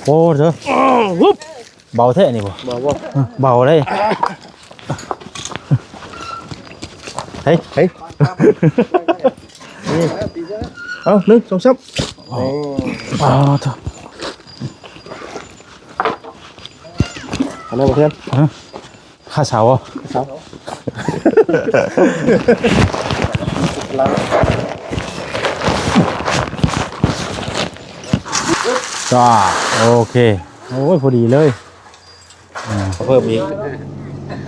ໂອ້ເດີ ເບົາແທ້ນີ້ບໍ່? ເບົາບໍ່? ເອີ ເບົາເດ້. ເຮີ້ຍ ເຮີ້ຍ ເອົາ ໜຶ່ງ ສອງ ສາມ. ອໍ ອໍ ໂທ້ ອັນນັ້ນບໍ່ເພື່ອນ? ຮະ? ຄ່າເຊົ່າບໍ່? ຄ່າເຊົ່າ. ຈ້າ ໂອເຄ. ໂອ້ຍ ພໍດີເລີຍ. ອ່າ ເພີ່ມອີກ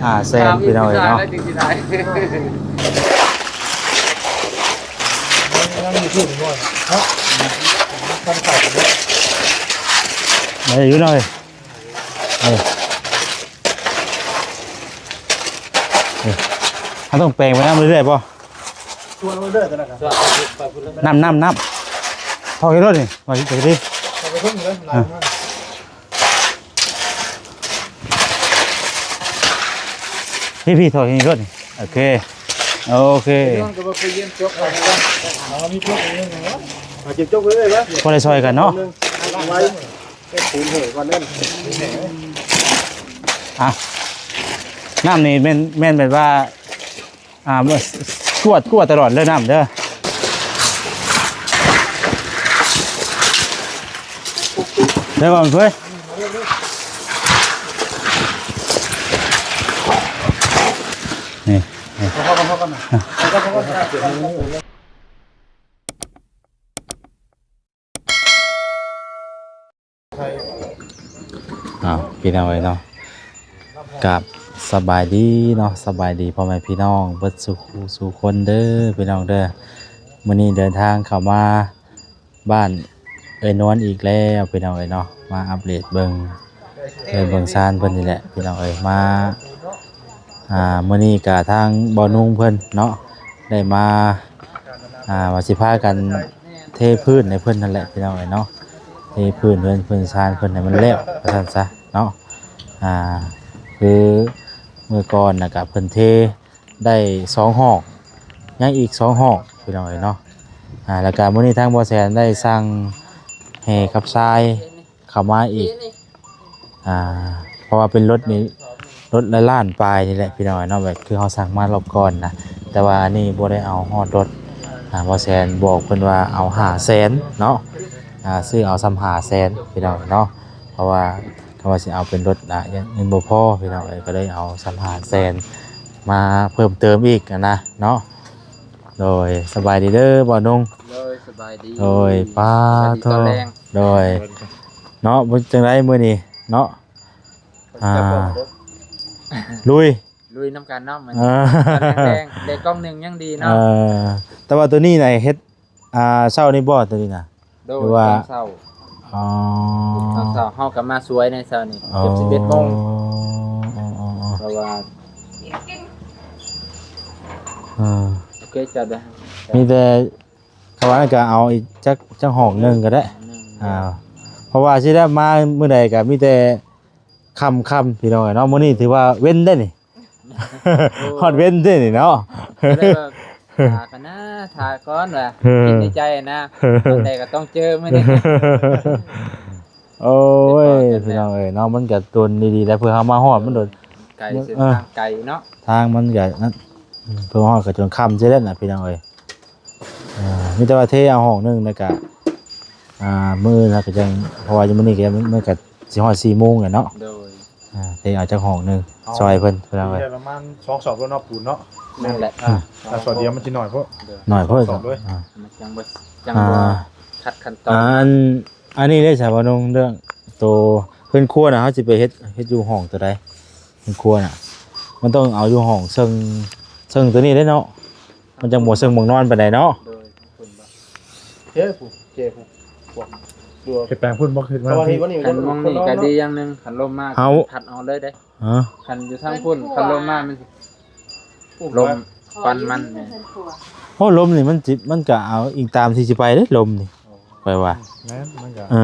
ຫ້າແສນ ພີ່ນ້ອງເອີຍເນາະ. ໄດ້ຢູ່ເນາະເອີຍ. ເອີ ເອີ ເຮົາຕ້ອງແປງໄປນຳເລື້ອຍໆບໍ່? ຊວນເລື້ອຍໆ ຕົວນັ້ນນະ ນ້ຳ ນ້ຳ ນ້ຳ ເຂົ້າໃນລົດນີ້ ມາຊິໄປດີ ເຂົ້າໄປເບິ່ງເລີຍ ຫຼາຍມາກ. ພີ່ໆ ຖອຍໃນລົດນີ້ ໂອເຄ ໂອເຄ. ພໍໄດ້ຊ່ອຍກັນເນາະ. ອ່ະ ນ້ຳນີ້ແມ່ນ ແມ່ນແບບວ່າ ອ່າ ກວດ ກວດຕະຫຼອດເດີນ້ຳເດີ ໄດ້ບໍ່ເອີຍ? ນີ້ ນີ້. ອ້າວ ພີ່ນ້ອງເອີຍເນາະ ກາບສະບາຍດີເນາະ ສະບາຍດີພໍ່ແມ່ພີ່ນ້ອງເບິດສູ່ຄູ່ສູ່ຄົນເດີພີ່ນ້ອງເດີ. ມື້ນີ້ເດີນທາງເຂົ້າມາບ້ານເອື້ອຍນວນອີກແລ້ວພີ່ນ້ອງເອີຍເນາະ ມາອັບເດດເບິ່ງເຮືອນເບິ່ງຊານເພິ່ນນີ້ແຫຼະພີ່ນ້ອງເອີຍ. ມາ ອ່າ ມື້ນີ້ກະທາງບ່າວນຸ່ງເພິ່ນເນາະ ໄດ້ມາ ອ່າ ວ່າຊິພາກັນເທພື້ນໃຫ້ເພິ່ນນັ້ນແຫຼະພີ່ນ້ອງເອີຍເນາະ ເທພື້ນເຮືອນເພິ່ນຊານເພິ່ນໃຫ້ມັນແລ້ວວ່າຊັ້ນຊະເນາະ. ອ່າ ຄືມື້ກ່ອນນະກະເພິ່ນເທໄດ້ສອງຮອກ ຍັງອີກສອງຮອກພີ່ນ້ອງເອີຍເນາະ. ອ່າ ແລ້ວກະມື້ນີ້ທາງບໍ່ແສນໄດ້ສັ່ງແຮ່ຂັບຊາຍ ເຂົ້າມາອີກ ອ່າ ເພາະວ່າເປັນລົດນີ້ ລົດລະລ້ານປາຍນີ້ແຫຼະພີ່ນ້ອງເນາະ ແບບຄືເຮົາສັ່ງມາລອບກ່ອນນະ ແຕ່ວ່າອັນນີ້ບໍ່ໄດ້ເອົາຮອດລົດ. ອ່າ ບໍ່ແສນບອກເພິ່ນວ່າເອົາຫ້າແສນເນາະ ອ່າ ຊື້ເອົາສ່ຳຫ້າແສນພີ່ນ້ອງເນາະ ເພາະວ່າ ຖ້າວ່າຊິເອົາເປັນລົດ ອ່າ ຍັງ ຍັງບໍ່ພໍພີ່ນ້ອງເອີຍ ກໍເລີຍເອົາສ່ຳຫ້າແສນມາເພີ່ມເຕີມອີກຫັ້ນນະເນາະ. ໂດຍ ສະບາຍດີເດີບ່າວນຸ່ງ. ໂດຍ ສະບາຍດີ. ໂດຍ ປ້າໂທ ໂດຍ ເນາະ ເປັນຈັ່ງໃດມື້ນີ້ເນາະ? ອ່າ ລຸຍ ລຸຍນຳກັນເນາະ ມື້ນີ້ ເອີ ແຂງແຮງ ໄດ້ກ່ອງໜຶ່ງຍັງດີເນາະ. ເອີ ແຕ່ວ່າໂຕນີ້ນະເຮັດ ອ່າ ເຊົ້ານີ້ບໍ່ ໂຕນີ້ນະ? ໂດຍ ຫຼືວ່າຕອນເຊົ້າ. ອໍ ຕອນເຊົ້າເຮົາກໍມາສວຍໃນເຊົ້ານີ້ ອໍ ເກືອບສິບເອັດໂມງ. ອໍ ເພາະວ່າ ເອີ ໂອເຄ ເຈົ້າເດີ ມີແຕ່ ຖ້າວ່ານັ້ນກໍເອົາອີກຈັກ ຈັກຫ້ອງໜຶ່ງກໍໄດ້. ອ່າ ເພາະວ່າຊິໄດ້ມາມື້ໃດກໍມີແຕ່ຄ່ຳໆ ພີ່ນ້ອງເອີຍເນາະ. ມື້ນີ້ຖືວ່າເວັນເດ້ນີ້ ໂອ້ ຮອດເວັນເດ້ນີ້ເນາະ ກໍເລີຍວ່າຖ້າກັນນະ ຖ້າກ່ອນວ່າ ເອີ ຄິດໃນໃຈນະ ຕອນໃດກໍຕ້ອງເຈີມື້ນີ້. ໂອ້ຍ ພີ່ນ້ອງເອີຍເນາະ ມັນກໍດົນດີໆ ແລ້ວ ເພື່ອເຮົາມາຮອດມັນດົນ ໄກ ເສັ້ນທາງໄກເນາະ ທາງມັນກໍນັ້ນ ເພື່ອຮອດກໍຈົນຄ່ຳຊິແລ້ວນະ ພີ່ນ້ອງເອີຍ. ອ່າ ມີແຕ່ວ່າເທເອົາຫ້ອງໜຶ່ງ ແລ້ວກະ ອ່າ ມື້ອື່ນເຮົາກໍຍັງ ເພາະວ່າຢູ່ມື້ນີ້ກໍຍັງ ມັນກໍຊິຮອດສີ່ໂມງແລ້ວເນາະ. ໂດຍ ອ່າ ເທເອົາຈັກຫ້ອງໜຶ່ງ ເອົາ ຊ່ອຍເພິ່ນ ເພິ່ນເອົາໄວ້ ປະມານສອງສອບແລ້ວເນາະ ປູນເນາະ. ແມ່ນແຫຼະ ອ່າ ຖ້າສອບດຽວມັນຊິໜ້ອຍໂພດ ໜ້ອຍໂພດ. ສອບເລີຍ ອ່າ ມັນຈັ່ງບໍ່ ຈັ່ງບໍ່ ອ່າ ຂັດຂັ້ນຕອນ. ອັນ ອັນນີ້ເດ້ ສາວໜຸ່ງ ເລື່ອງໂຕເຮືອນຄົວນະ ເຮົາຊິໄປເຮັດ ເຮັດຢູ່ຫ້ອງໂຕໃດ? ເຮືອນຄົວນະ ມັນຕ້ອງເອົາຢູ່ຫ້ອງເຊິ່ງ ເຊິ່ງໂຕນີ້ເດ້ເນາະ. ມັນຈັ່ງບໍ່ເຊິ່ງໝ່ອງນອນປານໃດເນາະ. ໂດຍ ເຈ້ຜູ້ ເຈ້ຜູ້ ພວກ ເຮັດແປງພຸ້ນບໍ່? ເຮັດມາ ຄັນໝ່ອງນີ້ກໍດີຢ່າງໜຶ່ງ ຄັນລົມມາ ເຮົາ ພັດເອົາເລີຍເດ້. ຮະ? ຄັນຢູ່ທາງພຸ້ນ ຄັນລົມມາ ມັນ ລົມ ຄວັນມັນ ໂອ້ ລົມນີ້ມັນຈິ ມັນກໍເອົາອີງຕາມທີ່ຊິໄປເດ້ ລົມນີ້ ຂ້ອຍວ່າ. ແມ່ນ ມັນກໍ ເອີ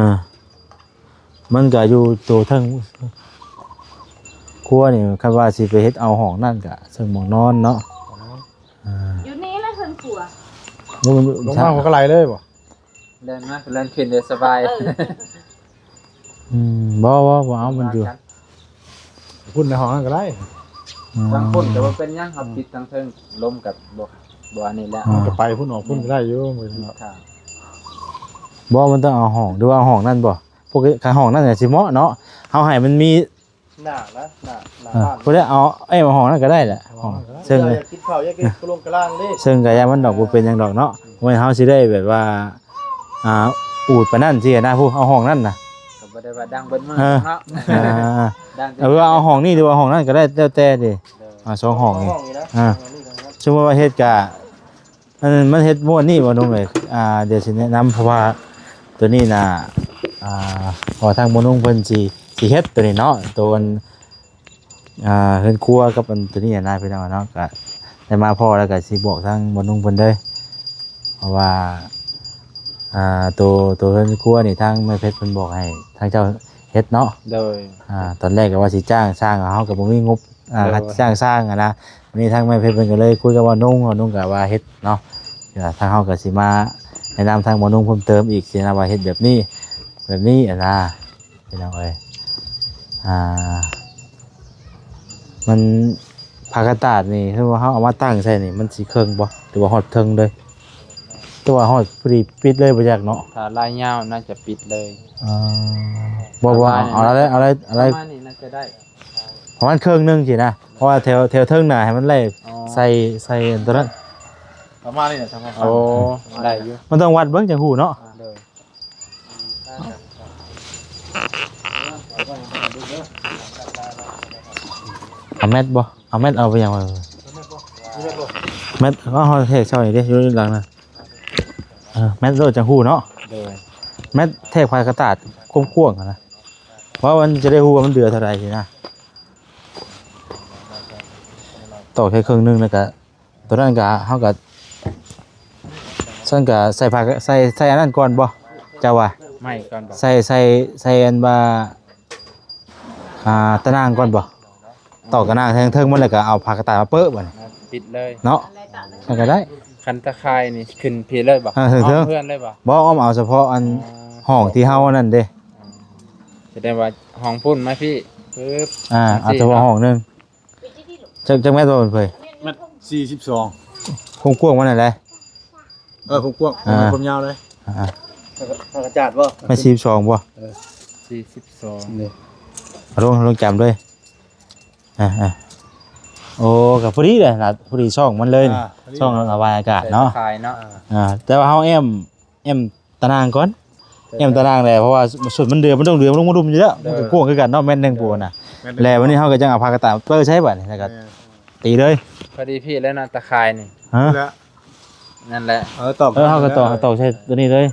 ມັນກໍຢູ່ໂຕເທິງຄົວນີ້ ຄັນວ່າຊິໄປເຮັດເອົາຫ້ອງນັ້ນກະເຊິ່ງໝ່ອງນອນເນາະ. ອ່າ ຢູ່ນີ້ແຫຼະເຮືອນຄົວ. ລົງມາ ມັນ ມັນກໍໄຫຼເລີຍບໍ່? ແລ່ນມາ ແລ່ນຂຶ້ນເລີຍ ສະບາຍ. ເອີ ເອີ ເອີ. ອືມ ບໍ່ ບໍ່ ບໍ່ເອົາ ມັນຢູ່ ມາກັນ ພຸ້ນໃນຫ້ອງນັ້ນກໍໄດ້ ອືມ ທາງພຸ້ນກໍບໍ່ເປັນຫຍັງ ເຮົາ ອືມ ປິດທາງເທິງ ລົມກໍບໍ່ ບໍ່ອັນນີ້ແລ້ວ ອ່າ ມັນກໍໄປພຸ້ນອອກພຸ້ນກໍໄດ້ຢູ່ ເນາະ ເນາະ ບໍ່ ມັນຕ້ອງເອົາຫ້ອງ ຫຼືວ່າເອົາຫ້ອງນັ້ນບໍ່? ປົກກະຕິ ຄັນຫ້ອງນັ້ນກໍຊິເໝາະເນາະ ເຮົາໃຫ້ມັນມີ ໜ້ານະ ໜ້າ ໜ້າ ອ່າ ບ້ານ ຜູ້ໃດເອົາ ເອີ ເອົາຫ້ອງນັ້ນກໍໄດ້ແຫຼະ ຫ້ອງ ຫ້ອງນັ້ນກໍໄດ້ ເຊິ່ງ ຢາກກິນເຂົ້າ ຢາກກິນກະລົງກະລາງເດ້ ເຊິ່ງກໍຢ່າມັນດອກ ບໍ່ເປັນຫຍັງດອກເນາະ ບໍ່ແມ່ນເຮົາຊິໄດ້ແບບວ່າ ອ່າ ອູດປານນັ້ນຊິນະ ຜູ້ເອົາຫ້ອງນັ້ນນະ ກໍບໍ່ໄດ້ວ່າດັງເບິດມື້ ເອີ ເນາະ ອ່າ ດັງ ເອີ ເອົາຫ້ອງນີ້ ຫຼືວ່າຫ້ອງນັ້ນກໍໄດ້ ແລ້ວແຕ່ເດ້ ໂດຍ ອ່າ ສອງຫ້ອງນີ້ ສອງຫ້ອງນີ້ນະ ອ່າ ສອງຫ້ອງນີ້ນະ ສົມມຸດວ່າເຮັດກະ ອັນນັ້ນມັນເຮັດມ່ວນນີ້ບໍ່ໜຸ່ມເອີຍ ອ່າ ດຽວຊິແນະນຳ ເພາະວ່າໂຕນີ້ນະ ອ່າ ເພາະວ່າທາງບໍ່ໜຸ່ມເພິ່ນຊິ ຊິເຮັດໂຕນີ້ເນາະ ໂຕອັນ ອ່າ ເຮືອນຄົວກັບອັນໂຕນີ້ນະ ພີ່ນ້ອງເນາະ ກະໄດ້ມາພໍ້ແລ້ວກະຊິບອກທາງບໍ່ໜຸ່ມເພິ່ນເດີ ເພາະວ່າ ອ່າ ໂຕ ໂຕເຮືອນຄົວນີ້ທາງແມ່ເພັດເພິ່ນບອກໃຫ້ທາງເຈົ້າເຮັດເນາະ ໂດຍ ອ່າ ຕອນແລກກໍວ່າຊິຈ້າງຊ່າງ ເຮົາກໍບໍ່ມີງົບ ອ່າ ໂດຍ ຈ້າງຊ່າງຫັ້ນນະ ວັນນີ້ທາງແມ່ເພັດເພິ່ນກໍເລີຍຄຸຍກັບບ່າວນຸ່ງ ບ່າວນຸ່ງກໍວ່າເຮັດເນາະ ທາງເຮົາກໍຊິມາແນະນຳທາງບ່າວນຸ່ງເພີ່ມເຕີມອີກຊີ້ນະ ວ່າເຮັດແບບນີ້ ແບບນີ້ຫັ້ນນະ ພີ່ນ້ອງເອີຍ ອ່າ ມັນ ຜ້າກະຕາດນີ້ ຄືວ່າເຮົາເອົາມາຕັ້ງໃສ່ນີ້ ມັນຊິເຄິ່ງບໍ່ ຫຼືວ່າຮອດເທິງເລີຍ? ແຕ່ວ່າຮອດພໍດີປິດເລີຍບໍ່ຈັກເນາະ ຖ້າລາຍຍາວໜ້າຈະປິດເລີຍ ອ່າ ບໍ່ ບໍ່ ເອົາ ເອົາໄດ້ ເອົາໄດ້ ເອົາໄດ້ ປະມານນີ້ໜ້າຈະໄດ້ ປະມານເຄິ່ງໜຶ່ງຊີ້ນະ ເພາະວ່າແຖວ ແຖວເທິງໜ້າໃຫ້ມັນໄດ້ ອໍ ໃສ່ ໃສ່ອັນຕົວນັ້ນ ປະມານນີ້ແຫຼະ ໂອ້ ໄດ້ຢູ່ ມັນຕ້ອງວັດເບິ່ງຈັ່ງຮູ້ເນາະ ໂດຍ ເອົາແມັດບໍ່? ເອົາແມັດ ເອົາໄປຫຍັງວະ? ແມັດ ເອົາ ເຮົາແທກເສົານີ້ເດ້ ຢູ່ຫຼັງນະ ເອີ ແມັດໂລດຈັ່ງຮູ້ເນາະ ໂດຍ ແມັດແທກຜ້າກະຕາດຄວາມກວ້າງຫັ້ນນະ ເພາະວ່າມັນຈະໄດ້ຮູ້ວ່າມັນເຫຼືອເທົ່າໃດຊີ້ນະ ຕອກແຄ່ເຄິ່ງໜຶ່ງ ແລ້ວກະ ໂຕນັ້ນກະ ເຮົາກະ ຊັ້ນກະໃສ່ຜ້າ ໃສ່ ໃສ່ອັນນັ້ນກ່ອນບໍ່ ເຈົ້າວ່າ? ໄມ້ກ່ອນບໍ່? ໃສ່ ໃສ່ ໃສ່ອັນວ່າ ອ່າ ຕາໜ່າງກ່ອນບໍ່? ຕອກຕາໜ່າງທາງເທິງມັນ ແລ້ວກະເອົາຜ້າກະຕາດມາເປິດບັດນີ້ ປິດເລີຍເນາະ ຊັ້ນກະໄດ້ ຄັນຕາຂ່າຍນີ້ຂຶ້ນພີ້ເລີຍບໍ່? ເທິງ ອ້ອມເຮືອນເລີຍບໍ່? ບໍ່ ອ້ອມເອົາສະເພາະອັນ ອໍ ຫ້ອງທີ່ເຮົາອັນນັ້ນເດ້ ອໍ ສະແດງວ່າຫ້ອງພຸ້ນມາພີ້ ປຶບ ອ່າ ເອົາສະເພາະຫ້ອງໜຶ່ງ ຈັກ ຈັກແມັດບໍ່ເພິ່ນເຜີຍ? ແມັດສີ່ສິບສອງ ຄວາມກວ້າງມັນຫັ້ນແຫຼະ ເອີ ຄວາມກວ້າງ ອ່າ ຄວາມຍາວເລີຍ ອ່າ ອາກາດບໍ່? ແມັດສີ່ສິບສອງບໍ່? ເອີ ສີ່ສິບສອງ ນີ້ ເອົາລົງ ລົງຈຳເລີຍ ອ່າ ໂອ້ ກໍພໍດີແຫຼະ ພໍດີຊ່ອງມັນເລີຍ ອ່າ ຊ່ອງລະບາຍອາກາດເນາະ ຕາຂ່າຍເນາະ ອ່າ ແຕ່ວ່າເຮົາແອ້ມ ແອ້ມຕາໜ່າງກ່ອນ ແອ້ມຕາໜ່າງແຫຼະ ເພາະວ່າສ່ວນມັນເດືອ ມັນຕ້ອງເດືອ ມັນຕ້ອງມາລຸ່ມຢູ່ແລ້ວ ມັນກໍກວ້າງຄືກັນເນາະ ແມັດໜຶ່ງ ອ່າ ພຸ້ນນະ ແມ່ນ ແລ້ວບັດນີ້ເຮົາກໍຈັ່ງເອົາຜ້າກະຕາດມາເປີໃສ່ບັດນີ້ ແລ້ວກໍ ແມ່ນ ຕີເລີຍ ພໍດີພີ້ແລ້ວເນາະ ຕາຂ່າຍນີ້ ຮະ ຫັ້ນແຫຼະ ເອີ ຕອກ ເອີ ເຮົາກໍຕອກ ຕອກໃສ່ຕົວນີ້ເລີຍ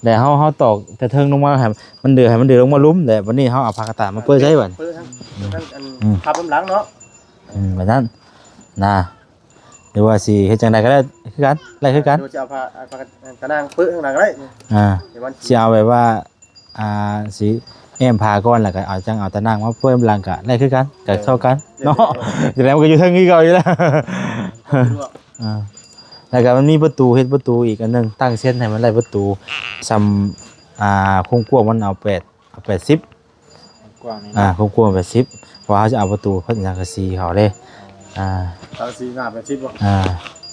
ແລ້ວເຮົາ ເຮົາຕອກແຕ່ເທິງລົງມາໃຫ້ມັນເດືອ ໃຫ້ມັນເດືອລົງມາລຸ່ມ ແລ້ວບັດນີ້ເຮົາເອົາຜ້າກະຕາດມາເປີໃສ່ບັດນີ້ ເປີທັງ ອືມ ທັບນຳຫຼັງເນາະ ອືມ ແບບນັ້ນນະ ຫຼືວ່າຊິເຮັດຈັ່ງໃດກໍໄດ້ຄືກັນ ໄດ້ຄືກັນ ຫຼືວ່າຊິເອົາຜ້າ ເອົາຜ້າຕາໜ່າງເປິດຂ້າງຫຼັງກໍໄດ້ ອ່າ ຊິເອົາແບບວ່າ ອ່າ ຊິແອ້ມຜ້າກ່ອນ ແລ້ວກໍເອົາ ຈັ່ງເອົາຕາໜ່າງມາເປີນຫຼັງກໍໄດ້ຄືກັນ ກໍເທົ່າກັນເນາະ ແຕ່ມັນກໍຢູ່ເທິງຄືເກົ່າຢູ່ແລ້ວ ອ່າ ແລ້ວກໍມັນມີປະຕູ ເຮັດປະຕູອີກອັນໜຶ່ງ ຕັ້ງເຊັ່ນໃຫ້ມັນໄດ້ປະຕູຊ່ຳ ອ່າ ຄວາມກວ້າງມັນເອົາແປດ ເອົາແປດສິບ ກວ້າງນີ້ ອ່າ ຄວາມກວ້າງແປດສິບ ເພາະວ່າເຮົາຈະເອົາປະຕູພັດສັງກະສີເຂົ້າເດ້ ອ່າ ສັງກະສີໜ້າແປດສິບບໍ່? ອ່າ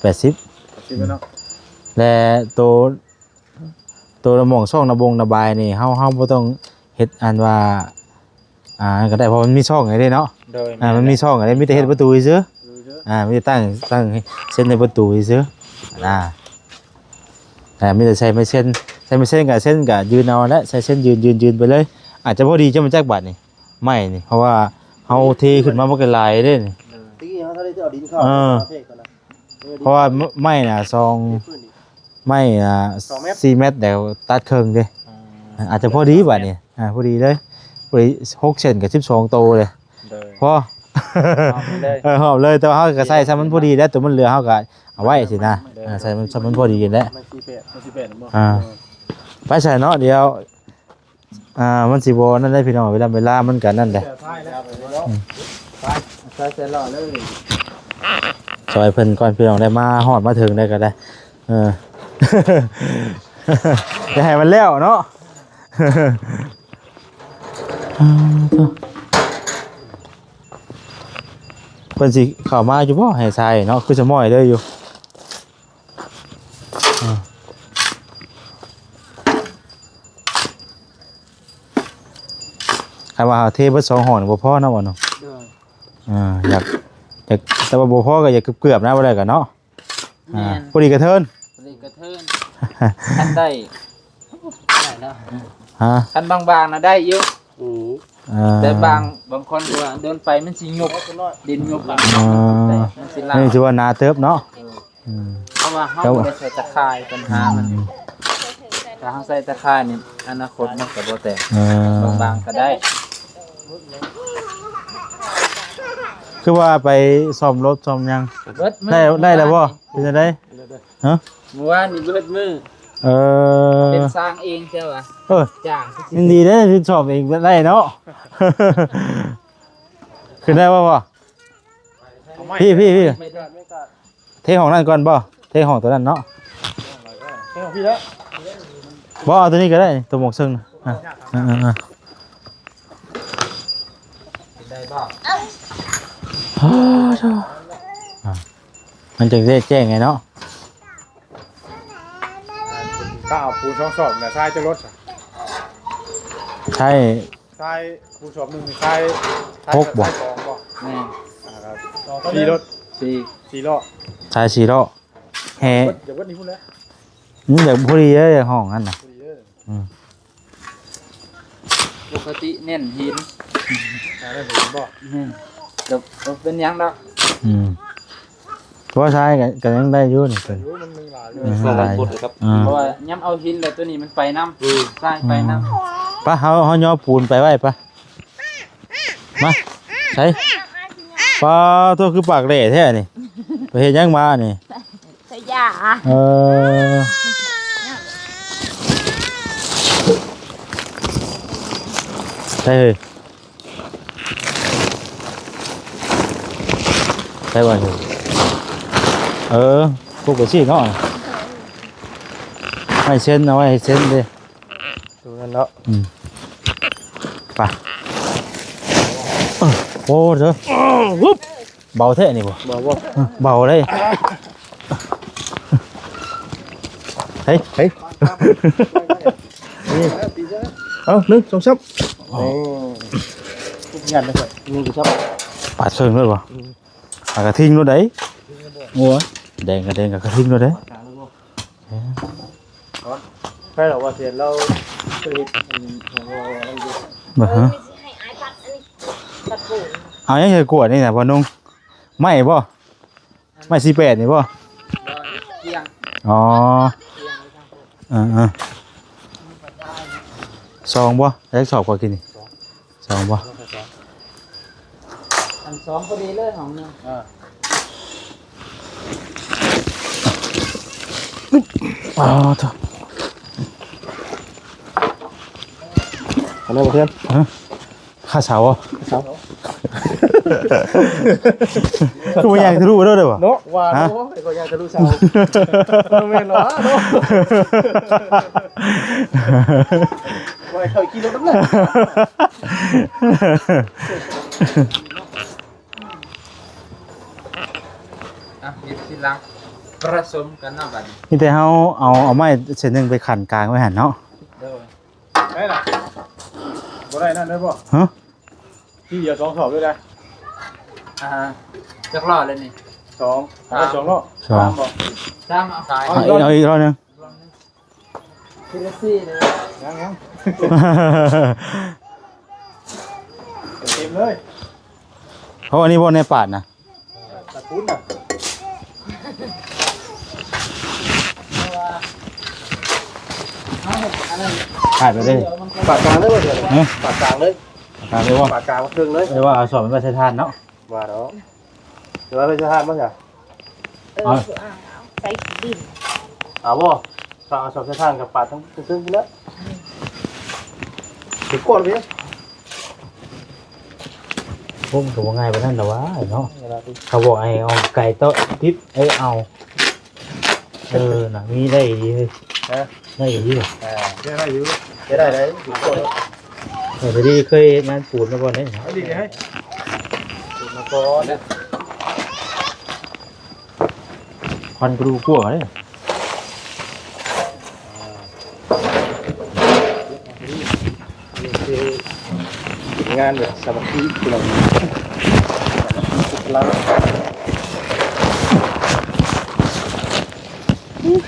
ແປດສິບ ແປດສິບເນາະ ແລະ ໂຕ ໂຕລະໝ່ອງຊ່ອງລະບົງລະບາຍນີ້ ເຮົາ ເຮົາບໍ່ຕ້ອງເຮັດອັນວ່າ ອ່າ ນັ້ນກໍໄດ້ ເພາະມັນມີຊ່ອງໃຫ້ເດ້ເນາະ ໂດຍ ອ່າ ມັນມີຊ່ອງໃຫ້ເດ້ ມີແຕ່ເຮັດປະຕູຊື່ໆ ອ່າ ມີແຕ່ຕັ້ງ ຕັ້ງເຊັ່ນໃນປະຕູຊື່ໆ ອ່າ ອ່າ ມີແຕ່ໃສ່ໄມ້ເຊັ່ນ ໃສ່ໄມ້ເຊັ່ນກໍເຊັ່ນກໍຢືນເອົາແຫຼະ ໃສ່ເຊັ່ນຢືນ ຢືນ ຢືນໄປເລີຍ ອາດຈະພໍດີຈະມາຈັກບາດນີ້ ໄມ້ນີ້ ເພາະວ່າເຮົາເທຂຶ້ນມາມັນກໍຫຼາຍເດ້ນີ້ ຕະກີ້ເຮົາໄດ້ເອົາດິນເຂົ້າ ເອີ ເພາະວ່າໄມ້ນະ ສອງ ໄມ້ນະ ສອງແມັດ ສີ່ແມັດ ແລ້ວຕັດເຄິ່ງເດ້ ອືມ ອາດຈະພໍດີບາດນີ້ ອ່າ ພໍດີເລີຍ ພໍດີ ຫົກເຊັນກັບສິບສອງໂຕເລີຍ ໂດຍ ພໍ ຫອບເລີຍ ເອີ ຫອບເລີຍ ແຕ່ວ່າເຮົາກໍໃສ່ຊະມັນພໍດີແລ້ວ ໂຕມັນເຫຼືອເຮົາກໍເອົາໄວ້ຊີ້ນະ ໂດຍ ເອີ ໃສ່ມັນ ຊະມັນພໍດີແລ້ວ ໄມ່ສີ່ແປດ ໄມ້ສີ່ແປດບໍ່ ອ່າ ເອີ ໄປໃສ່ເນາະ ດຽວ ອ່າ ມັນຊິບໍ່ນັ້ນເດ້ພີ່ນ້ອງ ເວລາ ເວລາມັນກໍນັ້ນເດ້ ໄປ ໃສ່ເສຍຫຼໍ້ເລີຍ ຊ່ອຍເພິ່ນກ່ອນພີ່ນ້ອງ ໄດ້ມາຮອດມາເຖິງໄດ້ກໍໄດ້ ເອີ ຢ່າໃຫ້ມັນແລ້ວເນາະ ເອີ ອ່າ ໂທ້ ເພິ່ນຊິເຂົ້າມາຢູ່ບໍ່ ໃຫ້ຊາຍເນາະ ຄືສະໝ້ອຍເລີຍຢູ່. ອ່າ ຄັນວ່າເຮົາເທເບິດສອງຫ້ອງນີ້ບໍ່ພໍເນາະ ບໍ່ເນາະ? ໂດຍ ອ່າ ຢາກ ຢາກ ແຕ່ວ່າບໍ່ພໍກໍຢາກເກືອບໆນະ ບໍ່ໄດ້ກໍເນາະ. ແມ່ນ ອ່າ ພໍດີກະເທີນ ພໍດີກະເທີນ ຄັນໄດ້ ໄດ້ແລ້ວ ຮະ ຄັນບາງໆນະໄດ້ຢູ່. ອືມ ອ່າ ແຕ່ບາງ ບາງຄົນກໍວ່າເດີນໄປມັນຊິຍຸບ ດິນຍຸບ ອ່າ ມັນຊິລາວ ນີ້ຖືວ່າໜາເຕີບເນາະ. ເອີ ອືມ ເພາະວ່າເຮົາ ແລ້ວ ບໍ່ໄດ້ໃສ່ຕາຂ່າຍ ບັນຫາມັນ ອືມ ຖ້າເຮົາໃສ່ຕາຂ່າຍນີ້ ອະນາຄົດມັນກໍບໍ່ແຕກ. ເອີ ບາງໆກໍໄດ້. ຄືວ່າໄປສ້ອມລົດສ້ອມຫຍັງ ເບິດມື້ ໄດ້ ໄດ້ແລ້ວບໍ່? ເປັນຈັ່ງໃດ? ຮະ? ມື້ວານນີ້ເບິດມື້. ເອີ ເປັນຊ່າງເອງເຈົ້າວ່າ ເອີ ຈ້າງ ຍັງດີເດ້ ຊິສ້ອມເອງໄດ້ເນາະ. ຂຶ້ນໄດ້ບໍ່? ພີ່ ພີ່ ພີ່ ເທຫ້ອງນັ້ນກ່ອນບໍ່? ເທຫ້ອງຕົວນັ້ນເນາະ. ເທຫ້ອງພີ່ແລ້ວ ບໍ່ ເອົາຕົວນີ້ກໍໄດ້ ຕົວໝົກເຊິ່ງນະ. ອ່າ ອ່າ ອ່າ ໄດ້ບໍ່? ອ່າ ມັນຈະແຈ້ງໄງເນາະ. ກໍເອົາປູນສອງສອບນະ ຊາຍຈະລົດ ຊາຍ ຊາຍ ຄູນສອບໜຶ່ງນີ້ຊາຍ ຊາຍ ຫົກບໍ່? ຊາຍສອງບໍ່? ແມ່ນ ອ່າ ສີ່ລົດ ສີ່ ສີ່ລໍ້ ຊາຍສີ່ລໍ້ ແຮ່ ເບິດ ຢ່າເບິດນີ້ພຸ້ນແຫຼະ. ອືມ ຢາກພໍດີເດ້ ຢາກຫ້ອງຫັ້ນນະ ພໍດີເດ້. ອືມ ປົກກະຕິເນັ້ນຫີນ ອ່າ ເນັ້ນຫີນບໍ່? ແມ່ນ ກໍ ກໍເປັນຫຍັງດອກ. ອືມ ເພາະວ່າຊາຍກໍ ກໍຍັງໄດ້ຢູ່ນີ້ເພິ່ນ ຢູ່ມັນມີຫຼາຍຢູ່ ອືມ ມີຫຼາຍຢູ່ ອືມ ເພາະວ່າຍາມເອົາຫີນແລ້ວ ຕົວນີ້ມັນໄປນຳ ອືມ ຊາຍໄປນຳ. ອືມ ປະ ເຮົາ ເຮົາຍໍປູນໄປໄວ້ປະ ມາ ໃສ ປາໂທ້ ຄືປາກແຫຼແທ້ນີ້ ໄປເຮັດຫຍັງມານີ້? ໃສ່ຢາ ເອີ ໃສເຮີ້ຍ? ໃສ່ບໍ່ນີ້? ເອີ ປຸກໄປຊີ້ເນາະ ໃຫ້ເຊັນ ເອົາໄວ້ໃຫ້ເຊັນເດ້ ຕົງນັ້ນເນາະ. ອືມ ໄປ ເອີ ໂອ້ ເດີ ເບົາແທ້ນີ້ບໍ່? ເບົາບໍ່? ເອີ ເບົາເດ້. ເຮີ້ຍ ເອົາ ໜຶ່ງ ສອງ ສາມ ໂອ້ ຍັດໄປກ່ອນ ໜຶ່ງ ສອງ ສາມ ປາດເຄິ່ງເລີຍບໍ່? ອືມ ປາດກະທິງໂລດໃດ. ໂອ້ຍ ແດງກະແດງ ກະກະທິງໂລດໃດ. ເອີ ໃຜລະວ່າເສຍນລາວເຄີຍເຮັດອັນຂອງລາວອັນນີ້ ບໍ່ຮະ? ເອົາຫຍັງໃສ່ກວດນີ້ນະພໍ່ນຸ່ງ? ໄມ້ບໍ່? ໄມ້ສີ່ແປດນີ້ບໍ່? ບໍ່ ກຽງ ອໍ ກຽງ ເອີໆ ສອງບໍ່? ໄດ້ສອບກວ່າກິນນີ້ ສອງ ສອງບໍ່? ອັນສອງພໍດີເລີຍ ຫ້ອງໜຶ່ງ ເອີ ອໍ ໂທ້ ອັນນັ້ນບໍ່ເພື່ອນ? ຮະ? ຄາເສົາ ຄາເສົາ ຄືວ່າຍ່າງທະລຸເດີ ເດີບໍ່? ເນາະ ວ່າ ຮະ? ໂອ້ຍ ກໍຍ່າງທະລຸເສົາ ບໍ່ແມ່ນຫວາເນາະ ວ່າໃຫ້ເຂົາຂີ່ລົດນຳແຫຼະ. ອ່ະ ເຮັດທີຫຼັງ ປະສົມກັນເນາະບັດນີ້ ມີແຕ່ເຮົາເອົາ ເອົາໄມ້ເສັ້ນໜຶ່ງໄປຂັ້ນກາງໄວ້ຫັ້ນເນາະ ໂດຍ. ໄດ້ລະ ບໍ່ໄດ້ນັ້ນໄດ້ບໍ່? ຮະ? ທີດຽວສອງສອບເລີຍໄດ໋. ອ່າ ຈັກລໍ້ແລ້ວນີ້? ສອງ ສາມ ໄດ້ສອງລໍ້ ສາມ ສາມບໍ່? ສາມ ເອົາຂາຍ ເອົາ ເອົາອີກລໍ້ໜຶ່ງ ທີລະສີ່ເລີຍ ຍັງໆ ເຕັມເລີຍ. ເພາະອັນນີ້ບໍ່ແນວປາດນະ ຕະປູນນະ ຂາຍໄປເລີຍ ປາດກາງເລີຍບໍ່? ຮະ? ປາດກາງເລີຍ ປາດກາງເລີຍບໍ່? ປາດກາງເຄິ່ງເລີຍ ເອີ ວ່າເອົາສອບໄປໃສ່ຖ່ານເນາະ ວ່າດອກ ຫຼືວ່າໄປໃສ່ຖ່ານບໍ່ຊະ? ເອີ ເອົາ ເອົາ ໃສ່ດິນ ເອົາບໍ່? ຖ້າເອົາສອບໃສ່ຖ່ານກໍປາດທັງເທິງພຸ້ນແຫຼະ ເປັນກ້ອນເລີຍ. ໂອ້ ມັນກໍບໍ່ງ່າຍປານນັ້ນດອກຫວາເນາະ ເວລາທີ່ ເຂົາບອກໃຫ້ເອົາໄກ່ເຕາະຕິດ ເອີ ເອົາ ເອີ ນະ ມີໄດ້ອີ່ຫຼີເຮີ້ຍ ຮະ? ໄດ້ອີ່ຫຼີ ອ່າ ໄດ້ຢູ່ ໄດ້ໄດ້ ເປັນກ້ອນ. ເອີ ເຮົຍ ເຄີຍເຮັດງານປູນມາກ່ອນເດ້. ເອົາດິນໃຫ້ ປູນມາກ່ອນເດ້. ຄວັນກໍດູກົວເດ້. ນີ້ຄືງານແບບສາມັກຄີພີ່ນ້ອງ ສາມັກຄີສຸດພລັງ.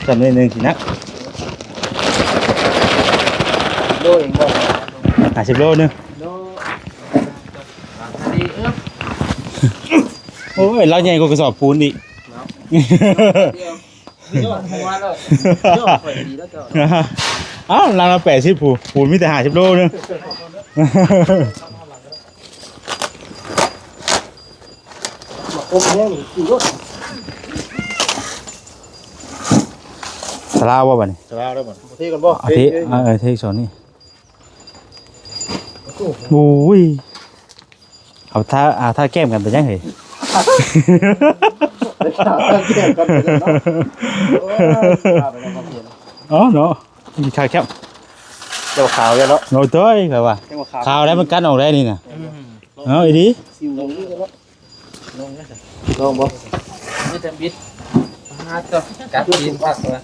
ຈຳໜ້ອຍໜຶ່ງຊິໜັກ ໂລເອງບໍ່? ຫ້າສິບໂລໜຶ່ງ. ໂອ້ຍ ລາວໃຫຍ່ກວ່າກະສອບປູນອີກ. ເອົ້າ ລາວແປດສິບ ປູນມີແຕ່ຫ້າສິບໂລໜຶ່ງ. ສາລາວບໍ່ບາດນີ້? ສາລາວແລ້ວບາດນີ້ ເທກັນບໍ່? ເທ ເອີ ເທສອນນີ້. ໂອ້ຍ ເອົາ ຖ້າ ອ່າ ຖ້າແກ້ມກັນເປັນຫຍັງເຮີ້ຍ? ຖ້າແກ້ມກັນເປັນຫຍັງເນາະ? ໂອ້ຍ ເອົາເນາະ ມີຄາແຄບ ເຈົ້າຂາວຢູ່ເນາະ. ໂອ້ຍ ເອີຍ ຂ້ອຍວ່າ ເຈົ້າຂາວ ຂາວໄດ້ ມັນກັນອອກໄດ້ນີ້ນະ. ເອີ ອີ່ຫຼີ ຊິວລົງນີ້ເນາະ. ລອງບໍ່? ມີແຕ່ບິດ ຫາຕົວກັດຕີນຄັກວ່າ.